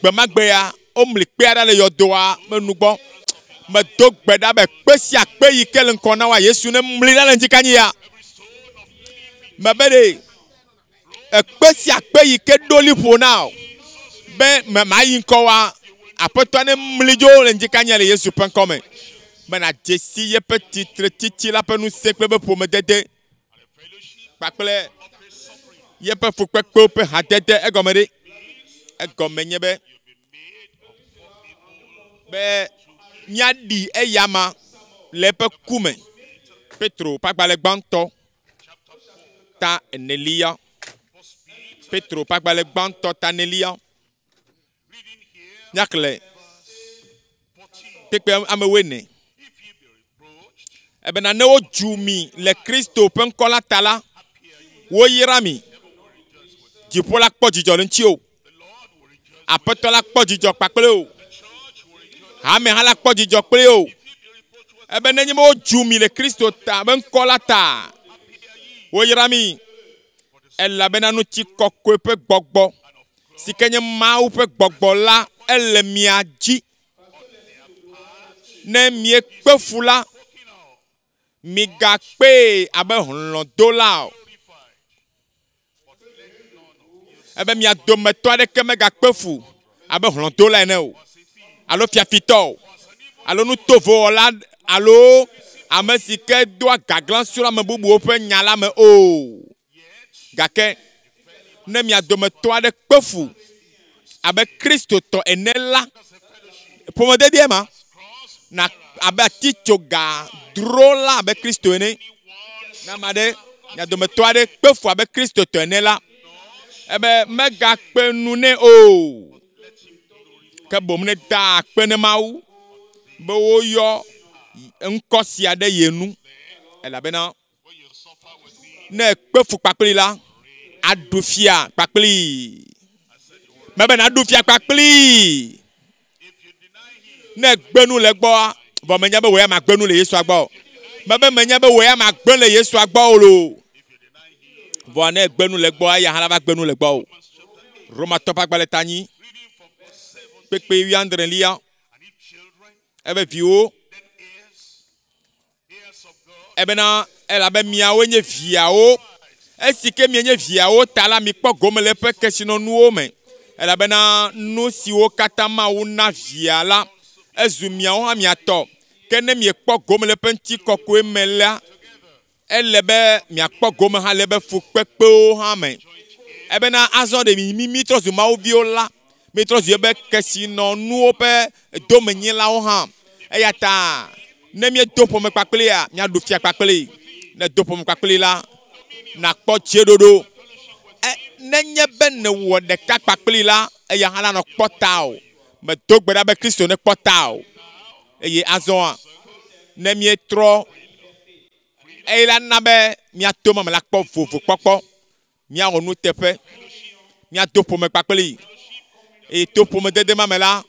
Gbe ma gbea, womli kpea ɖa le yɔdoa me nugbɔ. Medo gbe ɖa be kpe sia kpe yi ke le ŋkɔ na woa Yesu ne mli ɖa le ŋdi ya. Mebe ɖe ekpe sia kpe yi ke ɖo liƒo na o be me mayi ŋkɔ wa aƒetɔa ne mli dzo le ŋdi ya le Yesu ƒe ŋkɔ me. Be nàdze si yeƒe tsitretsitsi la ƒe ŋusẽ kple eƒe ƒomedede kpakple yeƒe fukpekpewo ƒe hadede egɔme ɖe. Egɔme nye be be míaɖi eyama le eƒe ku me. Petro ƒe agbalẽ gbãtɔ ta enelia. Petro ƒe agbalẽ gbãtɔ ta enelia. Míaxlẽ kpekpe ame wuiene. Ebena ne wodzu mi le Kristo ƒe ŋkɔ la ta la, woyra mi. Dziƒo la kpɔ dzidzɔ le ŋuti o. Aƒetɔ la kpɔ dzidzɔ kpakple o. Hame hã la kpɔ dzidzɔ kple o. Ebe nenye be wodzu mi le Kristo ta ƒe ŋkɔ la ta, woyra mi. Elabena ŋutikɔkɔe ƒe gbɔgbɔ si ke nye Mawu ƒe gbɔgbɔ la ele mia dzi. Ne miekpe fu la, migakpee abe hlɔ̃dola o. Ebe mia dometɔ aɖeke megakpe fu abe hlɔ̃dola ene o, alo fiafitɔ o, alo nutovowɔla alo ame si ke doa gaglãsu ɖe ame bubuwo ƒe nya la me o. Gake ne mia dometɔ aɖe kpe fu Abe Kristotɔ ene la, ƒomededie ma, na abe atitsoga drola abe Kristo ene. Ne ame aɖe, mia dometɔ aɖe kpe fu abe Kristotɔ ene la, ebe megakpe nu nɛ o, ke boŋ neda akpe ne Mawu be woyɔ ŋkɔ sia ɖe ye nu, elabena ne ekpe fu kpakpli la, aɖu fia kpakpli. Mebe naɖu fia kpakpli. Ne egbe nu le egbɔa, vɔ menya be wò ya magbe nu le Yesua gbɔ o. Mebe menya be wò ya magbe le Yesua gbɔ o loo. Vɔa ne egbe nu le egbɔa, eya hã la va gbe nu le gbɔ o. Romatɔ ƒe agbalẽ ta nyi kpekpe wuiadrelia. Ebe viwo Ebena elabe miawoe nye viawo. Esi ke mienye viawo ta la, mikpɔ gome le eƒe kesinɔnuwo me. Elabena nu siwo katã Mawu na Via la, ezu miawo hã mia tɔ. Ke ne miekpɔ gome le eƒe ŋutikɔkɔe me la, ele be miakpɔ gome hã le eƒe fukpekpewo hã me. Ebena azɔ ɖe mi mitrɔ zu Mawu viwo la, mitrɔ zu eƒe kesinɔnuwo ƒe domenyilawo hã. Eya ta ne míedo ƒome kpakplia, míaɖu fia kpakpli. Ne do ƒome kpakpli la, nàkpɔ dzeɖoɖo. E, nenye be nèwɔ ɖeka kpakpli la, eya hã lanɔ kpɔ tawò. Medo gbe ɖa be Kristo nekpɔ tawò. Eye azɔa, ne míetrɔ, eye la na be míato eme la kpɔ vovokpɔkpɔ. Míawɔ nuteƒe, míado ƒome kpakplii, eye to ƒomedede ma me la,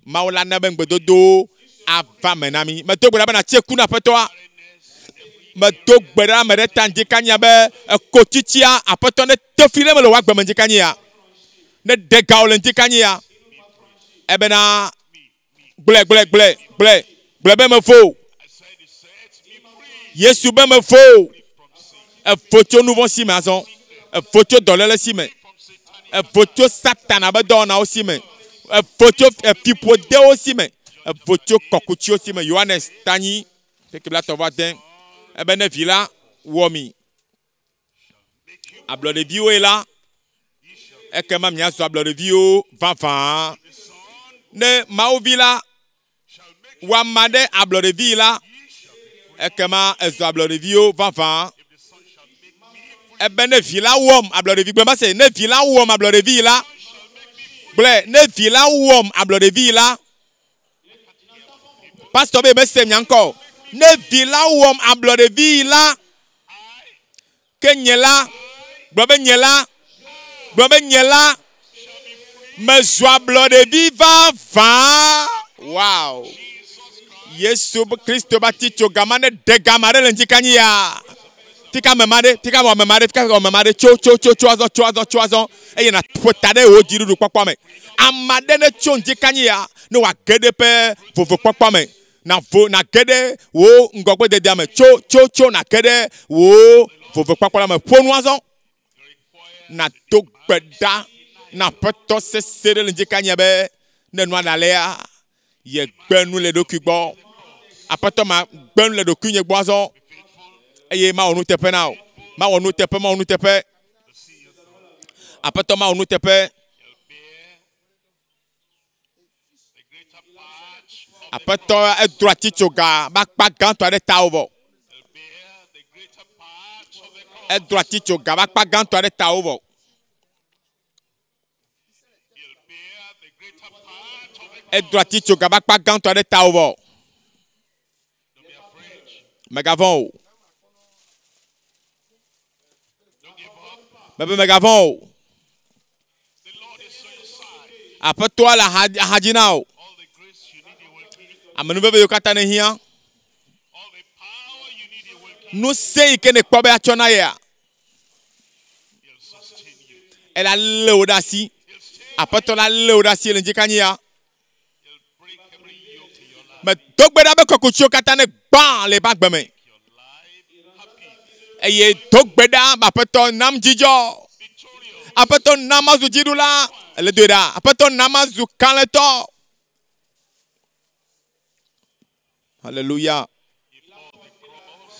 Mawu la na be ŋugbedodowo ava me na mí. Medo gbe ɖa be nàtse ku na Aƒetɔa. Medo gbe ɖa ame ɖe ta ŋdikanyia be ekotsitsia Aƒetɔ nete fi ɖe eme le wò agbe me ŋdikanyia. Neɖe ga wò le ŋdikanyia. Ebena gblɔe, gblɔe, gblɔe, gblɔe, gblɔe be mevo. Yesu be mevo. Evo tso nu vɔ̃ si me azɔ. Evo tso dɔléle si me. Evo tso Satana be dɔwɔnawo si me. Evo tso fiƒodewo si me. Evo tso kɔkutsiwo si me. Yohanes tanyi keke blatɔ vɔ ade. Ebe ne vi la wɔ mi ablɔɖeviwoe la, ekema miazu ablɔɖeviwo vavã. Ne Mawu vi la wɔ ame aɖe ablɔɖevii la, ekema ezu ablɔɖeviwo vavã. Ebe ne vi la wɔm ablɔɖevi, gblɔ mase, ne vi la wɔm ablɔɖevii la, gblɔe, ne vi la wɔm ablɔɖevii la, pastor be mese mia ŋkɔ o. Ne vi la wɔm ablɔɖevii la, ke nye la, gblɔ be nye la, gblɔ be nye la, mezu ablɔɖevi vavã. Wow! Yesu Kristo ba ti tso gama ne ɖe gama ɖe le ŋdika nyi ya. Fika ame ma ɖe, fika ame ma ɖe, fika ame ma ɖe, tso, tso, tso, tso azɔ, tso azɔ, tso azɔ, eye na ƒo ta ɖe wò dziɖuɖu kpɔkpɔ me. Ame aɖe ne tso ŋdika nyi ya, ne wòage ɖe eƒe vovokpɔkpɔ me. Nàvo, nàge ɖe wò ŋgɔgbededea me. Tso, tso, tso, nàge ɖe wò vovokpɔkpɔ la me. Ƒo nu azɔ. Nàdo gbe ɖa na Aƒetɔ sesẽ ɖe le ŋdika nyia be ne nua le alea, yegbe nu le ɖokui gbɔ. Aƒetɔ ma gbe nu le ɖokuinye gbɔ azɔ eye mawɔ nuteƒe na wò. Mawɔ nuteƒe, mawɔ nuteƒe. Aƒetɔ mawɔ nuteƒe. Aƒetɔ edro atitsoga be akpa gãtɔ aɖe ta wò vɔ. Edro atitsoga be akpa gãtɔ aɖe ta wò vɔ. Edro atitsoga be akpa gãtɔ aɖe ta wò vɔ. Mègavɔ̃ o. Mebe mègavɔ̃ o. Aƒetɔa le axa dzi na wò. Amenuveve yiwo katã nèhiã. Ŋusẽ yi ke nèkpɔ be atsɔ na yea, ela lé wò ɖe asi. Aƒetɔ la lé wò ɖe asi le ŋdikanyia. Ya. Medo gbe ɖa be kɔkutsiwo katã ne gbã le eƒe agbe me. Eye do gbe ɖa be Aƒetɔ nam dzidzɔ. Aƒetɔ na mazu dziɖula. Ele doe ɖa. Aƒetɔ na mazu kalẽtɔ. Haleluya.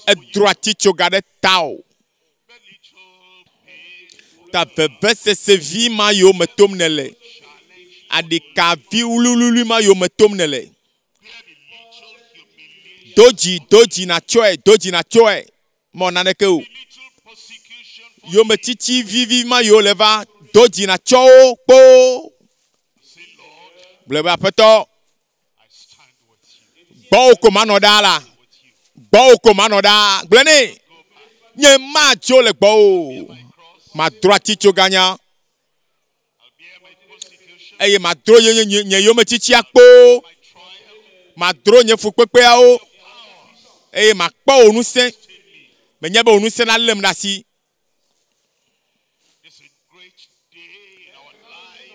Edro atitsoga ɖe tawò. Ta vevesese vi ma yiwo me tom nèle. Aɖikavi wluiwluiwlui ma yome tom nèle. Do dzi, do dzi nàtsɔe, do dzi nàtsɔe. Mewɔ naneke o. Yometiti vivi ma yiwo le va, do dzi nàtsɔ wo kpoo. Gblɔ be, Aƒetɔ, gbɔwò ko manɔ ɖaa la, gbɔwò ko manɔ ɖaa. Gblɔ nɛ, nye madzo le gbɔwò. Madro atitsoganya eye madro nye, nye, nye yometsitia kpoo. Madro nye fukpekpeawo eye makpɔ wò ŋusẽ. Menye be wò ŋusẽ nalém ɖe asi.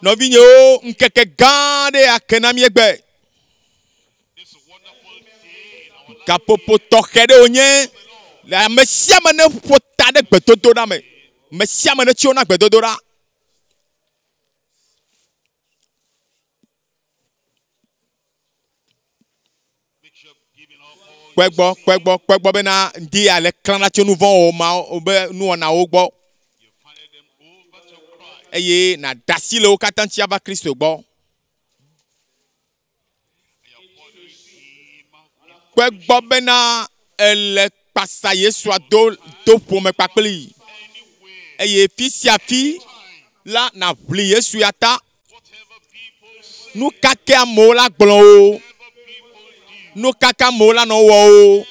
Nɔvinyewo, ŋkeke gã aɖe ake na mí egbe. Gaƒoƒo tɔxɛ ɖe wònye le ame sia ame ne ƒo ta ɖe gbedodoɖa me. Ame sia ame netso na gbedodoɖa. Kpɔe gbɔ, kpɔe gbɔ, kpɔe gbɔ bena ŋdi ya le klã tso nu vɔ̃wo mawo be nuwɔnawo gbɔ eye nàɖe asi le wo katã ŋuti ava Kristo gbɔ. Kpɔe gbɔ bena èle kpasa Yesua do do ƒome kpakplii eye fi sia fi la nàʋli Yesu ya ta. Nu ka ke amewo la gblɔ o, nu ka ke amewo la nɔ wɔ o,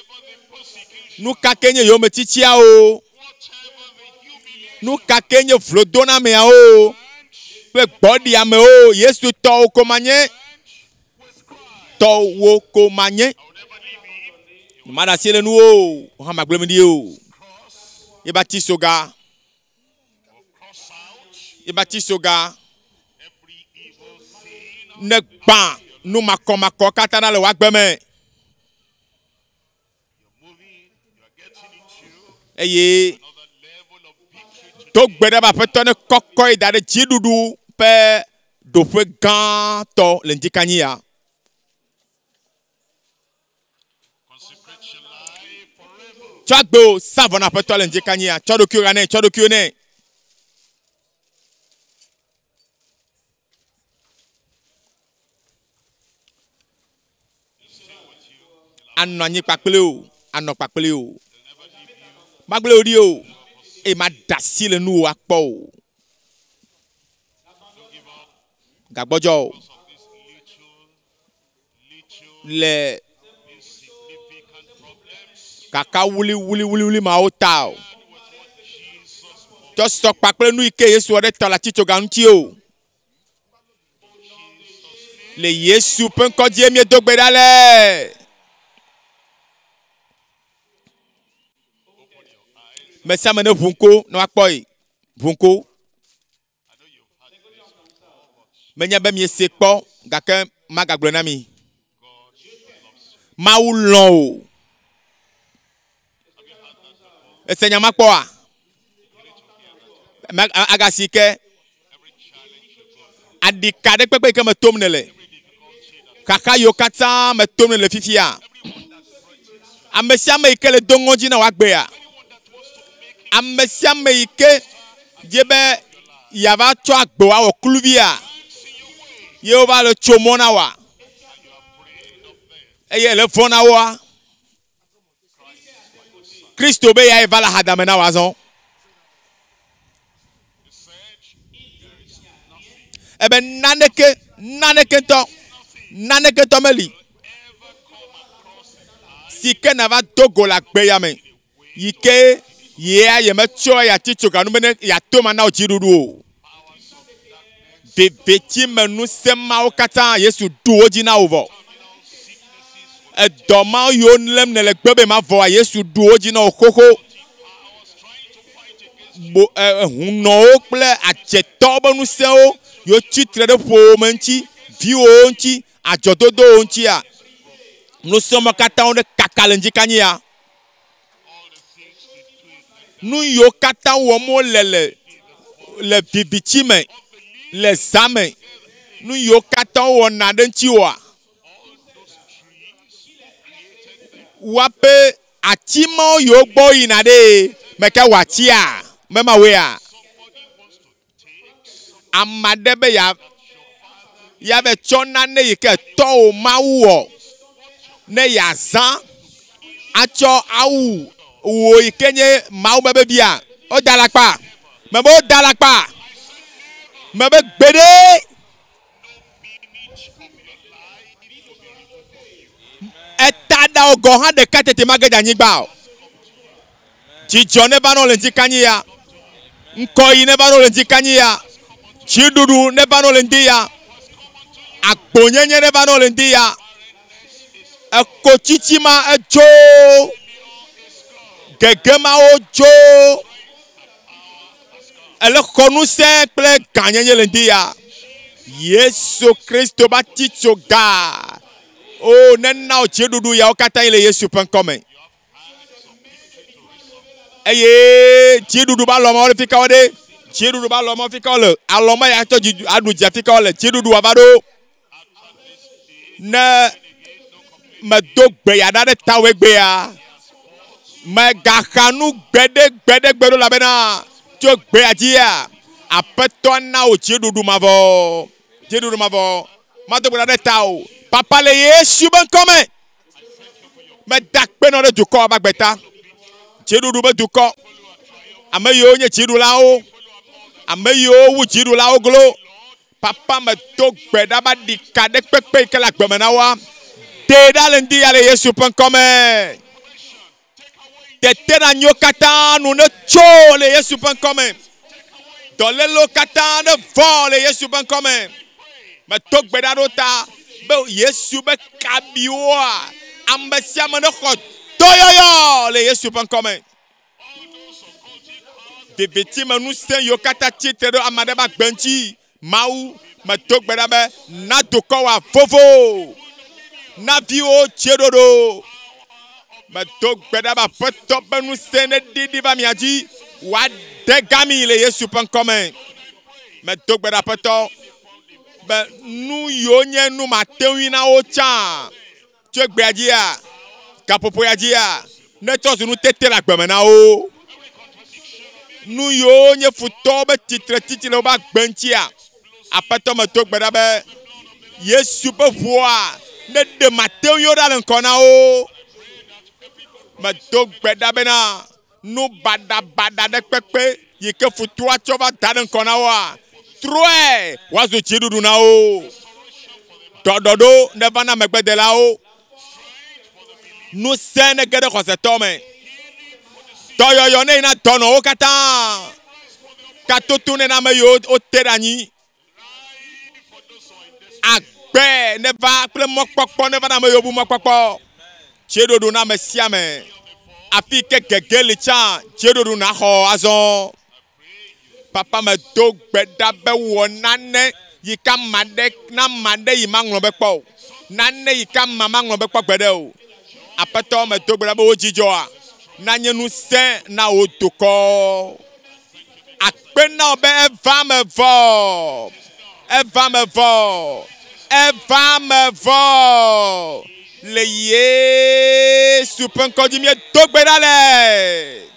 nu ka ke nye yometitsia o, nu ka ke nye vlodonameawo o, kple gbɔɖiamewo, Yesu tɔwo ko manye, tɔwo ko manye. Maɖe asi le nuwo o, hã magblẽ mi ɖi o. Yeba ti soga. Yeba ti soga. Ne gbã nu makɔmakɔ katã ɖa le wò agbe me. Eye do gbe ɖe be Aƒetɔ ne kɔkɔe da ɖe dziɖuɖu ƒe ɖoƒe gãtɔ le ŋdikanyi ya. Tsɔ agbewo sa vɔ na Aƒetɔ le ŋdikanyi ya. Tsɔ ɖokuiwò ga nɛ, tsɔ ɖokuiwò nɛ. Anɔ anyi kpakple wò, anɔ kpakple wò. Magblẽ wò ɖi o, eye maɖe asi le nuwò akpɔ o. Gagbɔdzɔ o. Le kaka wuliwuliwuli mawo ta o. Tsɔ sɔ kpakple nu yi ke Yesu wɔ ɖe tɔ le atitsoga ŋuti o. Le Yesu ƒe ŋkɔ dzie míedo gbe ɖa le. Ame sia ame ne ʋu ŋku ne woakpɔe. Ʋu ŋku. Menya be miese kpɔ gake magagblɔe na mi. Mawu lɔ̃ wò. Ese nya ma kpɔa? Agasi ke aɖika ɖe kpekpe yi ke me tom nèle, xaxa yiwo katã me tom nèle fifia, ame sia ame yi ke le do ŋɔdzi na wò agbea, ame sia ame yi ke di be yeava tsɔ agbe awɔ kluvia, ye wova le tso mɔ na wòa, eye ele vɔ̃ na woa. Kristo be yae va le axadame na wò azɔ. Ebe naneke, naneke ŋutɔ, naneke ŋutɔ meli si ke nava do go le agbe ya me yi ke yea yemetsɔ ya titsoga nu bene yeato ma na wò dziɖuɖu o. Vevitsi me ŋusẽ mawo katã Yesu ɖu wo dzi na wò vɔ. Edɔ mawo yiwo lém nèle gbe be mavɔa, Yesu ɖu wo dzi na wò xoxo. Bo, e, hunɔwo kple adzetɔwo be ŋusẽwo yiwo tsi tre ɖe ƒowòme ŋuti, viwòwo ŋuti, adzɔdodowo ŋutia, ŋusẽ ma katã wo ɖe kaka le ŋdzikanyi ya. Nu yiwo katã wɔm wole le le viviti me, le zã me, nu yiwo katã wowɔna ɖe ŋutiwòa, woaƒe ati mawo yiwo gbɔ woyina ɖee, meke wɔ atia? Mema woea? Ame aɖe be ya Ya va tsɔ nane yi ke tɔwò Mawu wɔ ne yeazã atsɔ awu wò yi ke nye Mawu be via. Woda alakpa. Mebe woda alakpa. Mebe gbeɖe. Eta ɖawo gɔ̃ hã ɖeka tete mage dze anyigba o. Dzidzɔ neva nɔ le ŋdi ya. Ŋkɔyi neva nɔ le ŋdi ya. Dziɖuɖu neva nɔ le ŋdi ya. Agbonyenye neva nɔ le ŋdi ya. Ekotsitsi ma edzo. Gege mawo dzo. Ele xɔ ŋusẽ kple gãnyenye le ŋdi ya. Yesu Kristo ba ti tso ga. O nena wò dziɖuɖu yawo katã yi le Yesu ƒe ŋkɔme. Eye dziɖuɖu ba alɔmewo le fi ka wo ɖe? Dziɖuɖu ba alɔmewo fi ka wole? Alɔme ya tsɔ dzi aɖu dzia fi ka wole? Dziɖuɖu wòava ɖo. Ne medo gbe ya ɖa ɖe tawòe gbea, megaxa nu gbeɖe gbeɖe gbeɖe o elabena tso gbea dzia, Aƒetɔ na wò dziɖuɖu mavɔ. Dziɖuɖu mavɔ. Mado gbe ɖa ɖe tawò. Papa le Yesu be ŋkɔme. Meda akpe nɔ ɖe dukɔ ƒe agbeta. Dziɖuɖu be dukɔ. Ame yiwo nye dziɖulawo. Ame yiwo wu dziɖulawo glo. Papa medo gbe ɖa be aɖika ɖe kpekpe yi ke le agbe me na woa. Ɖee ɖa le ŋdi ya le Yesu ƒe ŋkɔme. Teteɖeanyiwo katã nu ne tso le Yesu ƒe ŋkɔme. Dɔlélewo katã ne vɔ le Yesu ƒe ŋkɔme. Medo gbe ɖa ɖo ta be Yesu be kabiwoa, ame sia ame ne xɔ dɔyɔyɔ le Yesu ƒe ŋkɔme. Viviti me ŋusẽ yiwo katã tsitre ɖo ame aɖe ƒe agbe ŋuti, Mawu, medo gbe ɖa be na dukɔ wa vovo, na viwo dziɖoɖo. Medo gbe ɖa be Aƒetɔ ƒe ŋusẽ neɖiɖi va mia dzi, wòade ga mi le Yesu ƒe ŋkɔme. Medo gbe ɖa Aƒetɔ be nu yiwo nye nu mate ŋui na wo tsã tso egbea dzia, gaƒoƒo ya dzia, netsɔ zu nutete le agbe me na wo. Nu yiwo nye futɔwo be tsitretsitsi le woƒe agbe ŋutia, Aƒetɔ medo gbe ɖa be Yesu ƒe ʋua neɖe mate ŋui ɖa le ŋkɔ na wo. Medo gbe ɖa bena nu baɖabaɖa ɖe kpekpe yi ke futua tsɔ va da ɖe ŋkɔ na woa, trɔe wòazu dziɖuɖu na wo. Ɖɔɖɔɖo neva na megbedelawo. Ŋusẽ nege ɖe xɔsetɔ me. Dɔyɔyɔ ne yina dɔnɔwo katã. Katoto ne na ame yiwo wote ɖe anyi. Agbe neva kple mɔkpɔkpɔ neva na ame yiwo bu mɔkpɔkpɔ. Dziɖuɖu na ame sia ame. Afi ke gege li tsã, dziɖuɖu naxɔ azɔ. Papa medo gbe ɖa be wɔ nane yi ke ame aɖe na ame aɖe yi maŋlɔ be kpɔ o. Nane yi ke amea maŋlɔ be kpɔ gbeɖe o. Aƒetɔ medo gbe ɖa be wò dzidzɔa nanye ŋusẽ na wò dukɔ. Akpe na wò be eva me vɔ. Eva me vɔ. Eva me vɔ. Le Yesu ƒe ŋkɔ dzi míedo gbe ɖa le.